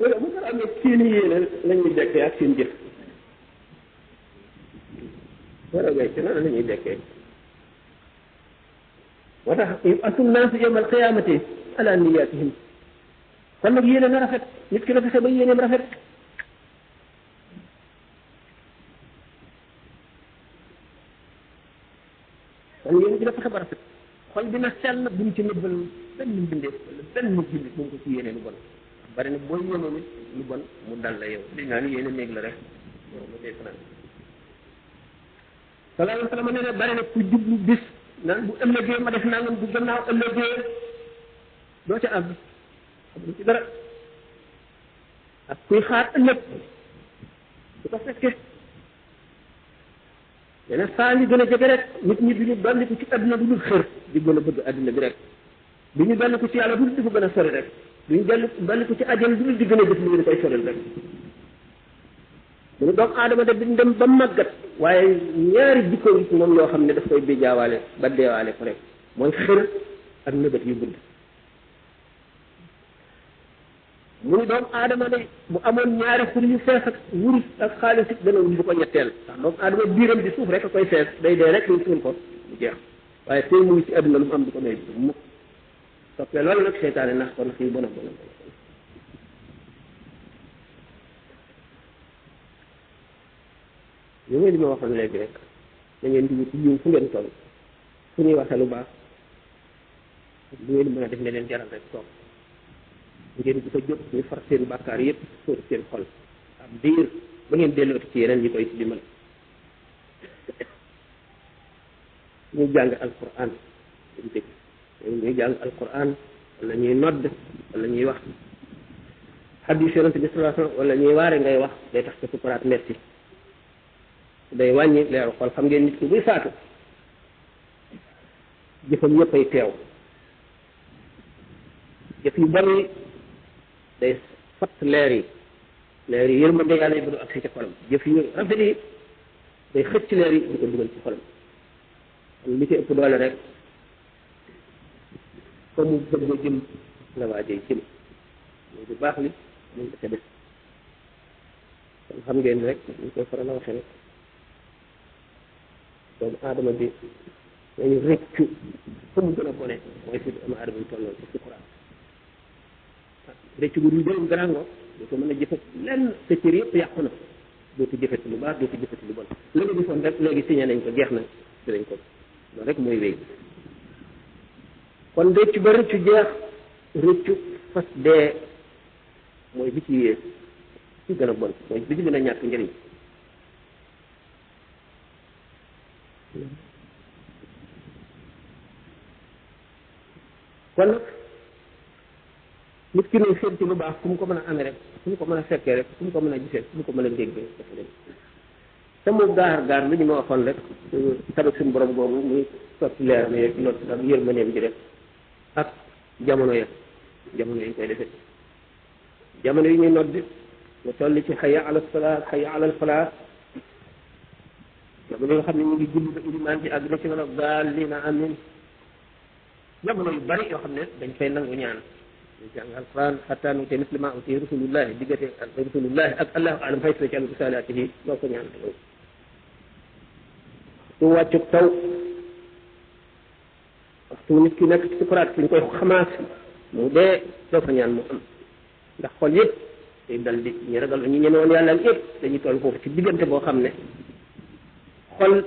wala bu ko amee seen yéene la ñuy dekkee ak seen jëf wala ngay ci noonu la ñuy dekkee moo tax asul naas yawmal qiyaamati ala niyaatihim kon nag yéene na rafet nit ki na fexe ba yéeneem rafet kon yéene dina fexe ba rafet xol dina sell bu ñu ci nëbbal benn mbindeef wala benn jullit bu ko ci yéene lu bon bari na boo yéene nit lu bon mu dal la yow dañ naa ni yéene néeg la rek yow ma dee fanaan sallallahu alayhi wa sallam nee na bari na ku jublu bis naan bu ëllëgee ma def nangam bu gannaaw ëllëgee doo ca àgg xam ci dara ak kuy xaar ëllëg du ko fekke dana saa li gën a jege rek nit ñi duñu dolliku ci àdduna du dul xër di gën a bëgg àdduna bi rek duñu dolliku ci yàlla du dul di ko gën a sori rek duñu dolliku ci àjjana du dul di gën a jëf li ñu koy soril rek mu doomu aadama de duñ dem ba màggat waaye ñaari jikko yi moom yoo xam ne daf koy bijaawaale ba deewaale ko rek mooy xër ak nëbët yu gudd mu ni doomu aadama ne bu amoon ñaari xur yu fees ak wurus ak xaalis it dana wut bu ko ñetteel ndax doomu aadama biiram di suuf rek a koy fees day dee rek ñu suul ko mu jeex waaye tey mu ngi ci àdduna lu mu am di ko may mu toppee loolu nag seytaane nax ko nax yu bon a bon a bon li ma waxoon léegi rek da ngeen di wut yiw fu ngeen toll fu ñuy waxee lu baax lu ngeen mën a def ne leen jaral rek toog ngeen di ko jóg ñu far seen bàkkaar yëpp sóor seen xol am diir ba ngeen dellooti ci yeneen yi koy dimbal ñuy jàng alquran dañ dégg ñuy jàng alquran wala ñuy nodd wala ñuy wax xadiis yonent bi sallallahu alayhi wasallam wala ñuy waare ngay wax day tax ca sukuraat metti day wàññi leeru xol xam ngeen nit ki buy faatu jëfam yëpp ay teew jëf yu bari day fatt leer yi yërmande yàlla yi ba du agsi ci xolam jëf yu rafet yi day xëcc leer yi di ko dugal ci xolam kon li ci ëpp doole rek fa mu bëgg a jëm la waajee jëm muy bu baax li mun nga ca def kon xam ngeen rek ñu koy faral a waxee rek doomu aadama bi dañu rëccu fa mu gën a bone mooy fi doomu aadama bi tolloo ci sukuraat rëccu gu dul jëriñ garango dootu mën a jëfat lenn sa cër yëpp yàqu na dootu jëfati lu baax dootu jëfati lu bon la nga gisoon rek léegi signé nañ ko jeex na dinañ ko loolu rek mooy wéy kon rëccu ba rëccu jeex rëccu fas dee mooy bi ci yées ci gën a bon mooy bi ci gën a ñàkk njëriñ kon nag nit ki ne seet ci lu baax fu mu ko mën a amee rek fu mu ko mën a fekkee rek fu mu ko mën a gisee fu mu ko mën a déggee dafa dem te mu gaar lu ñu ma waxoon rek tabax suñu borom boobu muy sotti leeram yeeg lot ak yërmandeem ji rek ak jamono yi ñu koy defee jamono yi ñuy noddi nga toll ci hayya ala salaat hayya ala falaah jamono yoo xam ne ñu ngi julli ba ilimaan ji àgg na ci wala daal lii na amin jamono yu bari yoo xam ne dañ fay nangu ñaan ñu jàng alquran xataa nu te muslima uti rasulullahi diggante ak rasulullahi ak allahu alam xaytu ci risalatihi loo ko ñaan su wàccuk taw waxtu nit ki nekk ci sukuraat fi ñu koy xamaas mu dee loo ko ñaan mu am ndax xol yëpp day dal di ñu ragal ñu ñeme woon yàlla yëpp dañuy toll foofu ci diggante boo xam ne xol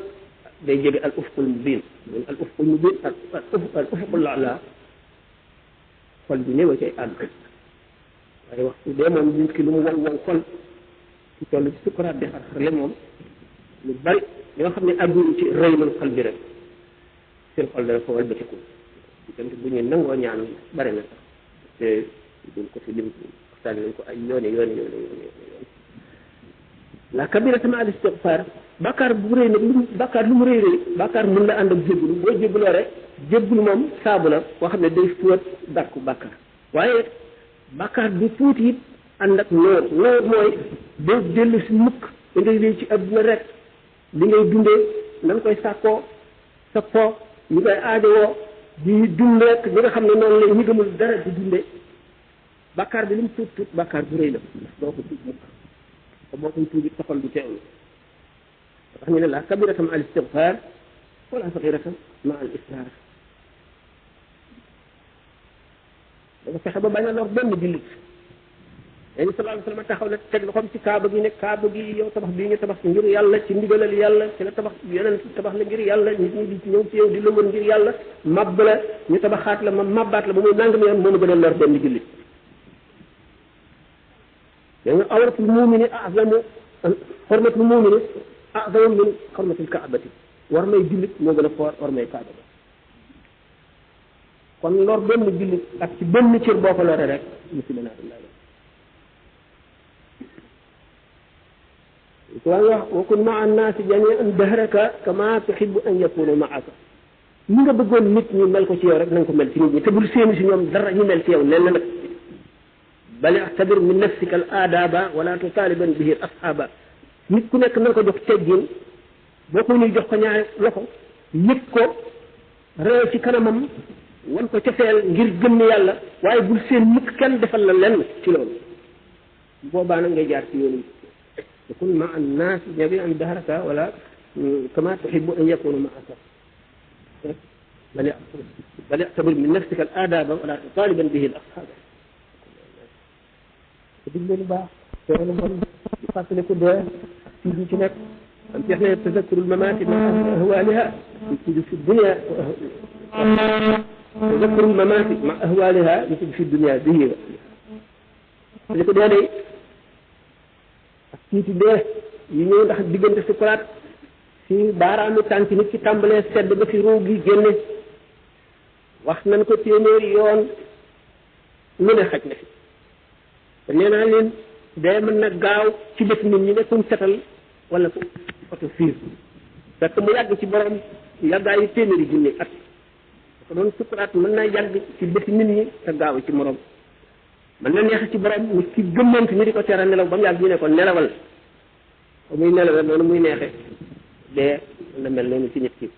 day jege al ufqul mubin al ufqul mubin al ufqul ala xol bi néew a cay àgg waaye waxtu dee moom nit ki lu mu won xol ci toll ci sukuraat di xarxarle moom lu bari ñoo xam ne àgguñu ci rëylul xol bi rek seen xol dana ko walbatiku diggante bu ñuy nangoo ñaan bari na sax te duñ ko fi lim waxtaan nañ ko ay yooni la kabiratu ma al istighfar bàkkaar bu rëy nag lu mu rëy bàkkaar mën la ànd ak jéggulu boo jégguloo rek jéggulu moom saabu la koo xam ne day fóot dàkku bàkkaar waaye bàkkaar bu tuuti it ànd ak noor mooy doo dellu si mukk da ngay lii ci adduna rek li ngay dundee na nga koy sàkkoo sa po ñi koy aajowoo di dund rek ñi nga xam ne noonu la ñu gëmul dara di dundee bàkkaar bi li mu tuut bàkkaar bu rëy la ndax doo ko tuut mukk te boo koy tuuti sa xol du teewlu tax ñu ne la kabirata ma al istighfar wala saxirata ma al israr dafa fexe ba bañ a lor benn jullit yéen sallallahu alayhi wasallam taxaw na teg loxoom ci kaaba gi ne kaaba gi yow tabax bii ñu tabax ngir yàlla ci ndigalal yàlla ci la tabax yeneen tabax la ngir yàlla nit ñi di ci ñëw ci yow di la wër ngir yàlla mabb la ñu tabaxaat la ma mabbaat la ba muy nangam yoon moom gën a lor benn jullit da nga awratul mumini azamu xormatul mumini azamu min xormatil kaabati war may jullit moo gën a foor war may kaaba kon lor benn jullit ak ci benn cër boo ko lore rek musiba naa wax wa kun maa annaasi jamian dahraka kama tuhibbu an yakunu maaka ni nga bëggoon nit ñi mel ko ci yow rek na nga ko mel ci nit ñi te bul séenu si ñoom dara ñu mel ci yow nen na nag bal i'tabir min nafsika al aadaba wala tutaliban bihi al ashaaba nit ku nekk na nga ko jox teggin boo ko ñuy jox ko ñaari loxo yëg ko réew ci kanamam wan ko cofeel ngir gëm ne yàlla waaye bul seen mukk kenn defal la lenn ci loolu boobaa nag ngay jaar ci yoonu yakun ma annaas jami'an dahraka wala kama tuhibbu an yakunu ma'aka bal i'tabir min nafsika al aadaba wala tutaliban bihi al ashaaba te digle lu baax te lu bon di fàttaliku dee ci ñu ci nekk am jeex ne tazakkurul mamaati ma ahwaaliha fi dunya tazakkurul mamaati ma ahwaaliha fi dunya bihi li ko dee day ak tiiti dee yi ñëw ndax diggante sukuraat fi baaraami tànk nit ki tàmbalee sedd ba fi ruu gi génne wax nañ ko téeméeri yoon lu ne xaj na fi te nee naa leen dee mën na gaaw ci bët nit ñi ne kum setal wala ku oto fiir fekk mu yàgg ci borom yàggaayu téeméeri junni at dafa doon sukuraat mën na yàgg ci bët nit ñi te gaaw ci morom mën na neex ci borom mu ci gëmmant ñu di ko tere nelaw ba mu yàgg ñu ne ko nelawal ba muy nelawal noonu muy neexe dee mën na mel noonu ci nit ki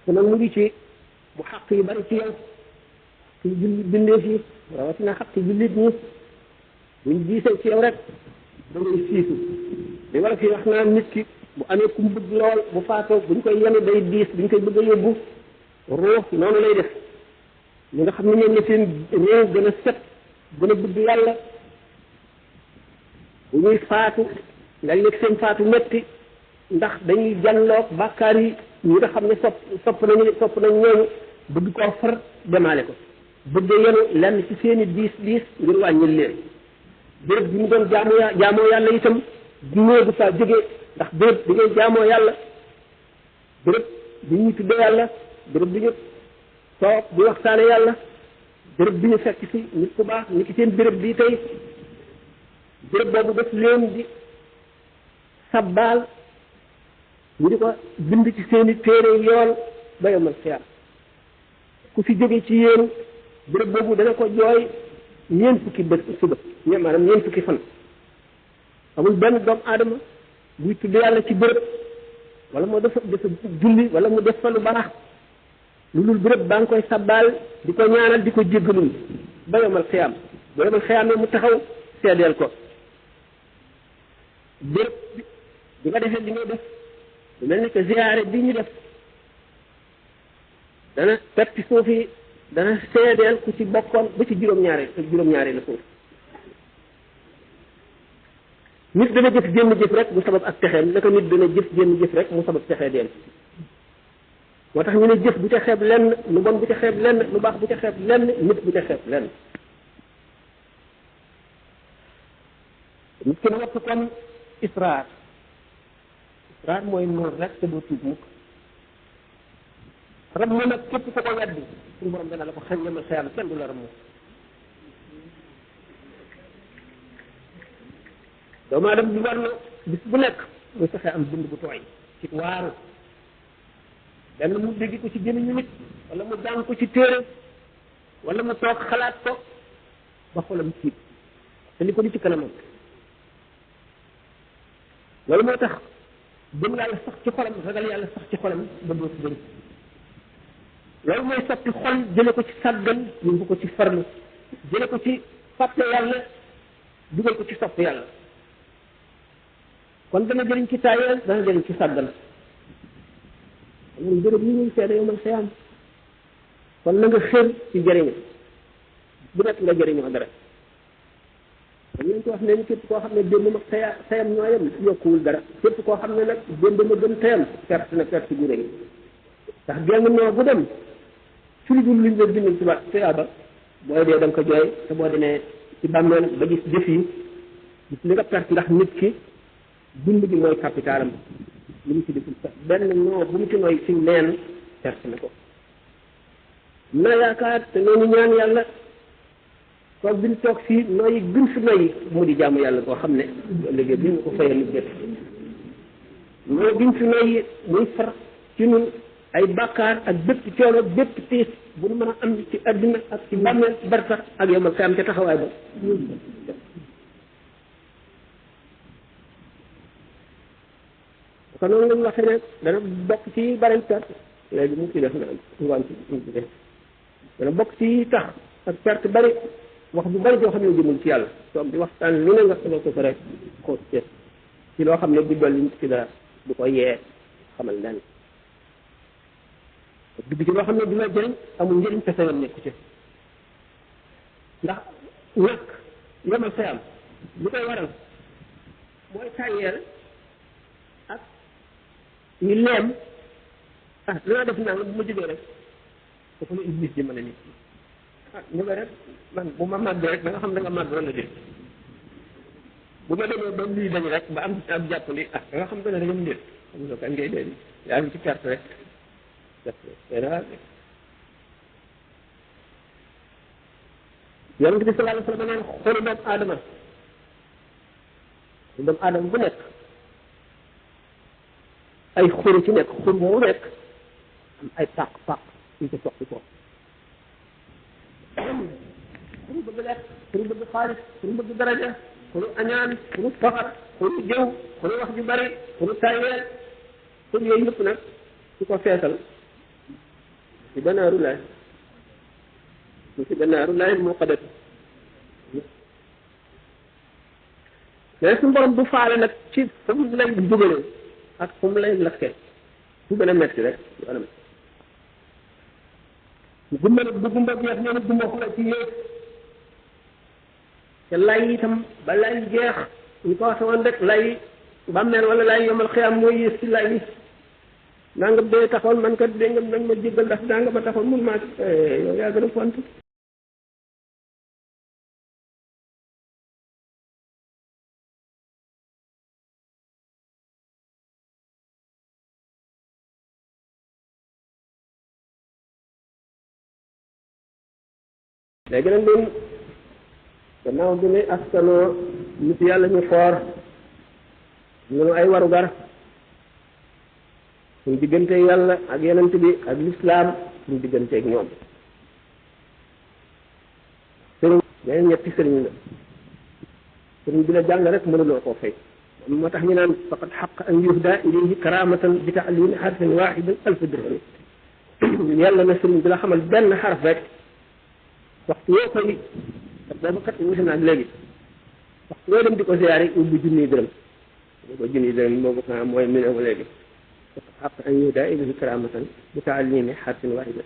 te nag mu ngi ci bu xaq yu bari ci yow ci julli bindee fii rawatina xaq ci jullit ñi buñ diisee ci yow rek da ngay siisu li war a fi wax naa nit ki bu amee ku mu bëgg lool bu faatoo buñ koy yenu day diis buñ koy bëgg a yóbbu ruux noonu lay def ñi nga xam ne ñoom ne seen réew gën a set gën a bëgg yàlla bu ñuy faatu léeg-léeg seen faatu metti ndax dañuy jànloog bàkkaar yi ñi nga xam ne sopp nañ ñooñu bëgg koo far demaale ko bëgg yenu lenn ci seeni diis ngir wàññil leen béréb bi ñu doon jaamoo yàlla itam néegu saa jógee ndax béréb bi ngay jaamoo yàlla béréb bi ñu tuddee yàlla béréb bi ñu toog di waxtaane yàlla béréb bi ñu fekk si nit ku baax ni ki seen béréb bii tey béréb boobu def leen di sabbaal ñu di ko bind ci seeni téere yoon ba yomal xiyaam ku fi jóge ci yéen béréb boobu dana ko jooy ñeent fukki bët suba maanaam ñeent fukki fan amul benn doomu aadama buy tudd yàlla ci béréb wala moo dafa julli wala mu def fa lu baax lu dul béréb baa ngi koy sabbaal di ko ñaanal di ko jéggalul ba yomal xiyaam ba yomal xiyaam mu taxaw seedeel ko béréb bi nga defee li ngay def lu mel ni que ziyaare bi ñu def dana peppi suuf yi dana seedeel ku ci bokkoon ba ci juróom-ñaari la suuf nit dana jëf jénn jëf rek mu sabab ak texeem naka nit dana jëf jénn jëf rek mu sabab texee deel moo tax ñu ne jëf bu ca xeeb lenn lu bon bu ca xeeb lenn lu baax bu ca xeeb lenn nit bu ca xeeb lenn nit ki na wattu kon israar mooy noor rek te doo tuub mukk rab mu nag képp ko weddi suñu borom dana la ko xañ yamal xeyam kenn du la ram doomu aadama bi war na bis bu nekk muy fexe am dund bu tooy ci waaru benn mu dégg ko ci gémmiñu nit wala mu jàng ko ci téere wala mu toog xalaat ko ba xolam tiit te li ko di ci kanamam loolu moo tax gëm yàlla sax ci xolam ragal yàlla sax ci xolam ba doo si gën loolu mooy soppi xol jële ko ci sàggan yóbbu ko ci farlu jële ko ci fàtte yàlla dugal ko ci sopp yàlla kon dana jëriñ ci taayeel dana jëriñ ci sàggan ñun bërëb yi ñuy seede yow man xëyam kon na nga xër ci jëriñu bu nekk nga jëriñoo dara dañ leen ko wax ne képp koo xam ne démb mag tayam ñoo yem yokkuwul dara képp koo xam ne nag démb ma gën tayam perte na perte gu rëy ndax genn noo bu dem ci lu dul luñ la bindal ci waat tuyaaba booy dee da nga ko jooy te boo demee ci bàmmeel ba gis jëf yi gis li nga perte ndax nit ki dund bi mooy capitalam li mu ci deful benn noo bu mu ci nooy ci neen perte na ko na yaakaar te noonu ñaan yàlla toog bi ñu toog fii nooyi gën fi nooyi mu di jaamu yàlla koo xam ne léegi bi ñu ko fayal lu jot nooyi gën fi nooyi muy far ci ñun ay bàkkaar ak bépp coono bépp tiis bu nu mën a am ci adduna ak ci bàmmeel barsax ak yomal xiyam ca taxawaay ba kon noonu lañu waxee ne dana bokk ci bari perte léegi mu ci def na ngoon ci def dana bokk ci tax ak perte bari wax bu bari joo xam ne jëmul ci yàlla toog di waxtaan lu ne nga xamal ko rek ko ci loo xam ne du dolli nit ki dara du ko yee xamal leen dugg ci loo xam ne du la jëriñ amul njëriñ te sa yoon nekku ci ndax ñàkk yemal say am li koy waral mooy tàyyeel ak ñu leem danaa def naa bu ma jógee rek dafa la iblis ji mën a nit ñu nga rek man bu ma màggee rek da nga xam da nga màgg wala déet bu ma demee ba lii dañ rek ba am ab jàppali da nga xam dana dangam déet xam nga kan ngay dee yaa ngi ci perte rek yonent bi sallallahu alayhi wa sallam neen xoolu doomu aadama bu nekk ay xuru ci nekk xur mu nekk am ay pàq yu ko soxli ko xuru bëgg lekk xuru bëgg xaalis xuru bëgg daraja xuru añaan xuru soxar xuru jëw xuru wax ju bari xuru tayeel xur yooyu yëpp nag su ko feesal ci banaaru laay ci banaaru laay moo xadat mais suñu borom du faale nag ci fu mu lay dugale ak fu mu lay lakke fu gën a metti rek yoonam gumba nag bu gumba jeex ñoo ne gumba xula ci yéeg te lay itam ba lay jeex ñu ko waxe woon rek lay bàmmeel wala lay yomal xiyam mooy yées ci lay yi nangam dee taxoon man kat dégg nga nañ ma jéggal ndax nangam a taxoon mun maa yow yaa gën a font léegi nag ñun gannaaw bi ne askanoo nit yàlla ñu foor ñu ay warugar suñ diggante yàlla ak yonent bi ak lislaam suñ diggante ak ñoom sëriñ beneen ñetti sëriñ la sëriñ bi la jàng rek mënuloo koo fay moo tax ñu naan faqad xaq an yuhda ilayhi karamatan bi taalimi xarfin waxidin alf dirham yàlla na sëriñ bi la xamal benn xaraf rek waxtu yoo koy ak boobu kat wuti naag léegi waxtu yoo dem di ko ziyaare ubbi junniy dërëm ko junniy dërëm boobu ka mooy mi ne ko léegi xaq an yuhda ilayhi karamatan bi taalimi xarfin waxidin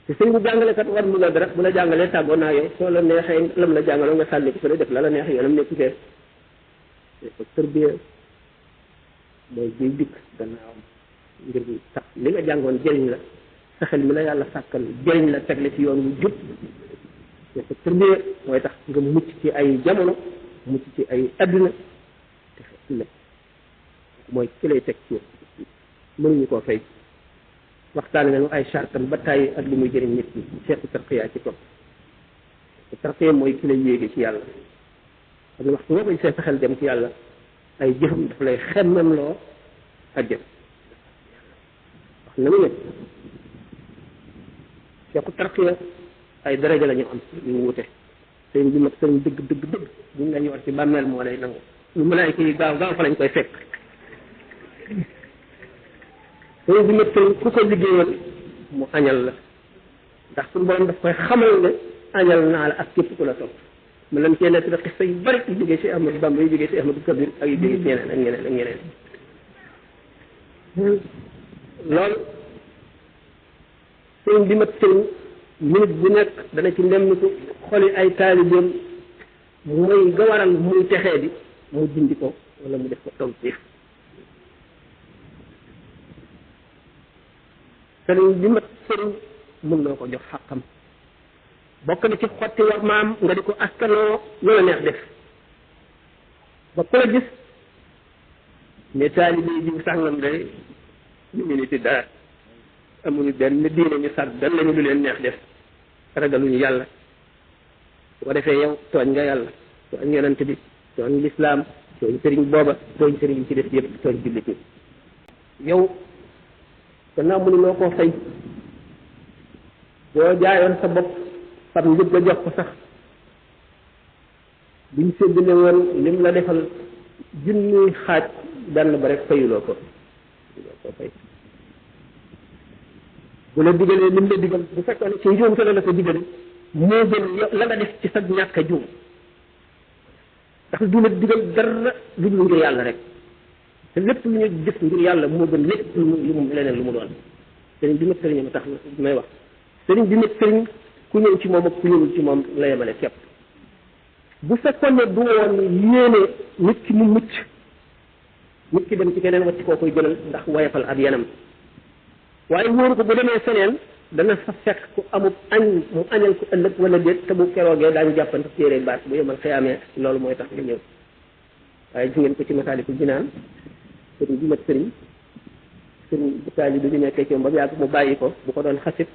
te sëñ bu jàngalekat war mu la dara bu la jàngalee tàggoo naa yow soo la neexee lam la jàngaloo nga sànni ko fa def la la neex yoonam nekku fee ko tërbiya mooy buy dikk gannaawam ngir tax li nga jàngoon jëriñ la sa xel mi la yàlla sàkkal jëriñ la teg la ci yoon wu jub te ko tërbiya mooy tax nga mucc ci ay jamono mucc ci ay adduna te fekk la mooy ki lay teg ci mënuñu koo fay waxtaan nañu ay chartam ba tàyyi ak li muy jëriñ nit ñi seetu tarqiya ci topp tarqiya mooy ki lay yéege ci yàlla xam ne waxtu boo koy see xel dem ci yàlla ay jëfam daf lay xemmem loo àjjana wax na mu ne seetu tarqiya ay daraja la ñu am yu wute sëriñ bi mat sëriñ dëgg dëgg dëgg buñ la yor ci bàmmeel moo lay nangu lu malaayka yi gaaw gaaw fa lañ koy fekk sëriñ bi mat sëriñ ku ko liggéeyal mu añal la ndax suñu borom daf koy xamal ne añal naa la ak képp ku la topp ma lam cee nekk da xista yu bari yu jógee ci Ahmadou Bamba yu jógee ci Ahmadou Kabir ak yu jógee ci ñeneen ak ñeneen ak ñeneen loolu sëriñ bi mat sëriñ minute bu nekk dana ci nemmiku xoli ay taalibeem mooy nga waral muy texee di mu dindi ko wala mu def ko taw siif sëriñ bi mat sëriñ mën noo ko jox xàqam bokk na ci xotti war maam nga di ko askanoo lu la neex def ba ku la gis ne taalibe yi jiw sàngam day ñu minute dara amuñu benn diine ñu sàgg dan lañu lu leen neex def ragaluñu yàlla su ko defee yow tooñ nga yàlla tooñ yonent bi tooñ lislaam tooñ sëriñ booba tooñ sëriñ yi ci def yëpp tooñ jullit ñi yow gannaaw mu ni loo koo fay boo jaayoon sa bopp fab njëg nga jox ko sax buñ séddale woon lim la defal junni xaaj benn ba rek fayuloo ko fay bu la digalee lim la digal bu fekkoon ne ci njuumte la ko digale moo gën la nga def ci sa ñàkk a juum ndax du la digal dara lu dul ngir yàlla rek te lépp lu ñu jëf ngir yàlla moo gën lépp lu mu leneen lu mu doon sëriñ bi mat sëriñ ma tax may wax sëriñ bi mat sëriñ ku ñëw ci moom ak ku ñëwul ci moom la yemale képp bu fekkoon ne du woon yéene nit ki mu mucc nit ki dem ci keneen wacc koo koy gënal ndax wayafal ab yanam waaye wóoru ko bu demee feneen dana fa fekk ku amub añ mu añal ko ëllëg wala déet te bu keroogee daañu jàppante téere baat bu yemal xëyaamee loolu mooy tax nga ñëw waaye gis ngeen ko ci Masaalikul Jinaan sëriñ bi mat sëriñ bu taali bi ñu nekkee ci moom ba mu yàgg mu bàyyi ko bu ko doon xasit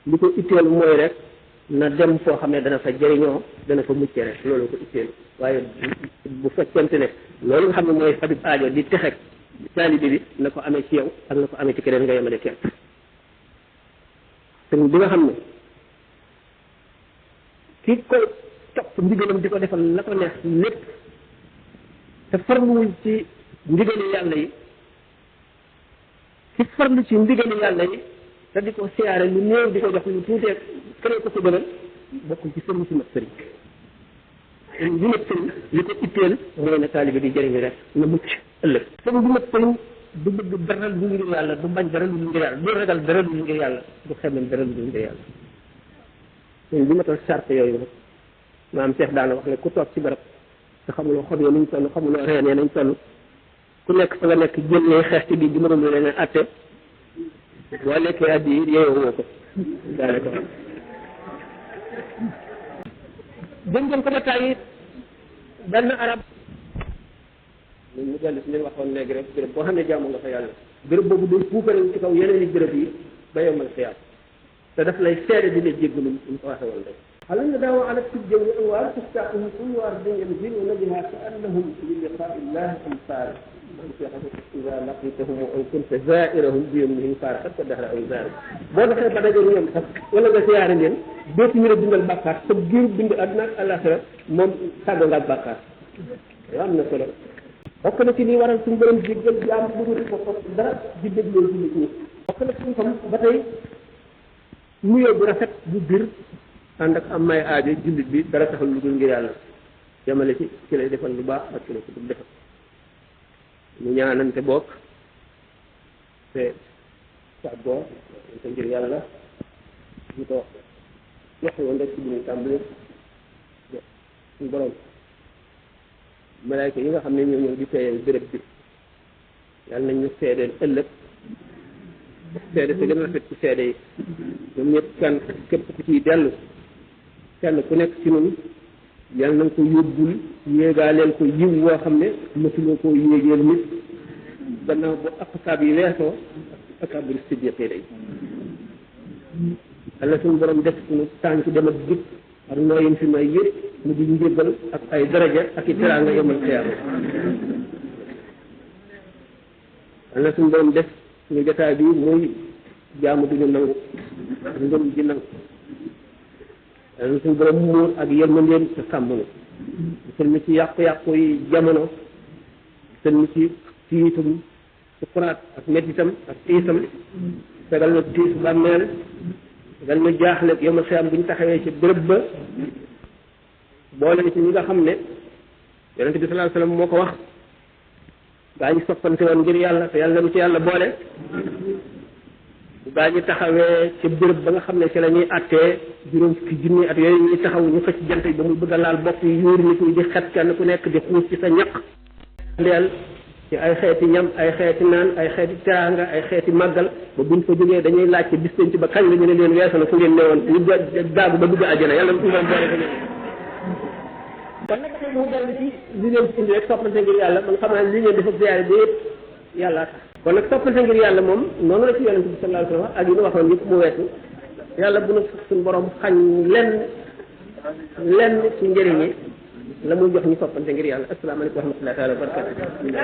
li ko itteel mooy rek na dem foo xam ne dana fa jëriñoo dana fa mucce rek loolu ko itteel waaye bu fekkente ne loolu nga xam ne mooy fabib aajo di texek taalibe bi na ko amee ci yow ak na ko amee ci keneen nga yemale képp sëriñ bi nga xam ne ki ko topp ndigalam di ko defal la ko neex lépp te farluwul ci ndigali yàlla yi ci farlu ci ndigali yàlla yi te di ko siyaare lu néew di ko jox lu tuutee keneen ko ko gënal bokkul ci sëriñ si mat sëriñ sëriñ bi mat sëriñ li ko itteel mooy na taalibe di jëriñu rek na mucc ëllëg sëriñ bi mat sëriñ du bëgg dara lu ngir yàlla du bañ dara lu ngir yàlla du ragal dara lu ngir yàlla du xemem dara lu ngir yàlla sëriñ bi matal charte yooyu nag maam Cheikh daana wax ne ku toog ci barab te xamuloo xob ya nuñ toll xamuloo reen ya nañ toll ku nekk fa nga nekk jëlee xeex ci biir gi mënul lu leen atte boo lekkee addi yi yeewoo woo ko daanaka jëm ko ba tàyyi benn arab mu dellu si li waxoon léegi rek béréb boo xam ne jaamu nga fa yàlla béréb boobu day puukarewu ci kaw yeneen i béréb yi ba yombal xiyaam te daf lay seede di la jéggalu ñu ko waxe woon rek هل ندعو على التجو أنوار تستعقم كل وارد ينزلون بها كأنهم للقاء الله أمثال إذا لقيتهم أو كنت زائرهم بيومهم فارقت الدهر أو زائر بوضع خير بعد يوم ولا بسيار لين بيت من الدنيا البكار تبجير بند أدنى الآخرة مم تاجر البكار يا من السلام وكنا تني ورا سنبرم جيجل جام بدور درا جيجل لوجي وكنا تني كم بتاعي نيو برافت بدر ànd ak am may aajo jullit bi dara taxul lu dul ngir yàlla yamale ci lay defal lu baax ak ci lay ko dul defal ñu ñaanante bokk te tàggoo te ngir yàlla ñu ko waxe woon rek ci bu ñu tàmbali suñu borom malaayka yi nga xam ne ñoo ñëw di teeyal béréb bi yàlla nañ ñu seedeel ëllëg seede te gën a rafet ci seede yi ñoom ñëpp kan képp ku ciy dellu kenn ku nekk ci noonu yàlla na nga ko yóbbul yéegaaleel ko yiw woo xam ne mësuloo koo yéegeel nit gannaaw bu aqtaab yi weesoo akaabir siddiqi day yàlla suñu borom def suñu tànk dem ak jub ak nooyin fi may yëpp mu di njëgal ak ay daraja ak i teraanga yomal xiyaama yàlla suñu borom def suñu jotaay bi muy jaamu duñu nangu ak ngëm ji nangu yàlla suñu borom muur ak yërmandeem te sàmm na sën mi ci yàqu-yàqu yi jamono sën mi ci tiitam sukuraat ak mettitam ak tiisam fegal na tiis bàmmeel fegal na jaaxle yomal xiyaam bu ñu taxawee ci béréb ba boole ci ñi nga xam ne yonente bi sallallahu alayhi wasallam moo ko wax gaa ñi soppante woon ngir yàlla te yàlla mu ci yàlla boole bu gaa ñi taxawee ci béréb ba nga xam ne ci la ñuy attee juróom fukki junni at yooyu ñuy taxaw ñu xëcc jant yi ba muy bëgg a laal bopp yi yuur nit ñi di xet kenn ku nekk di xuus ci sa ñaq ndeel ci ay xeeti ñam ay xeeti naan ay xeeti teraanga ay xeeti màggal ba buñ fa jógee dañuy laaj ci bis penc ba kañ la ñu ne leen weesu na fu ngeen newoon ñu daagu ba dugg àjjana yàlla ñu moom boole ko kon nag dafay mu dellu ci li leen indi rek soppante ngir yàlla man xam naa li ngeen def ak ziyaare bi yëpp yàlla tax kon nag soppante ngir yàlla moom noonu la ci yonent bi sallallahu alayhi wa sallam ak yi nu waxoon yëpp mu weesu yàlla bu nu suñu borom xañ lenn ci njëriñi la muy jox ñu soppante ngir yàlla asalaamaaleykum wa rahmatullahi taala wa barakatu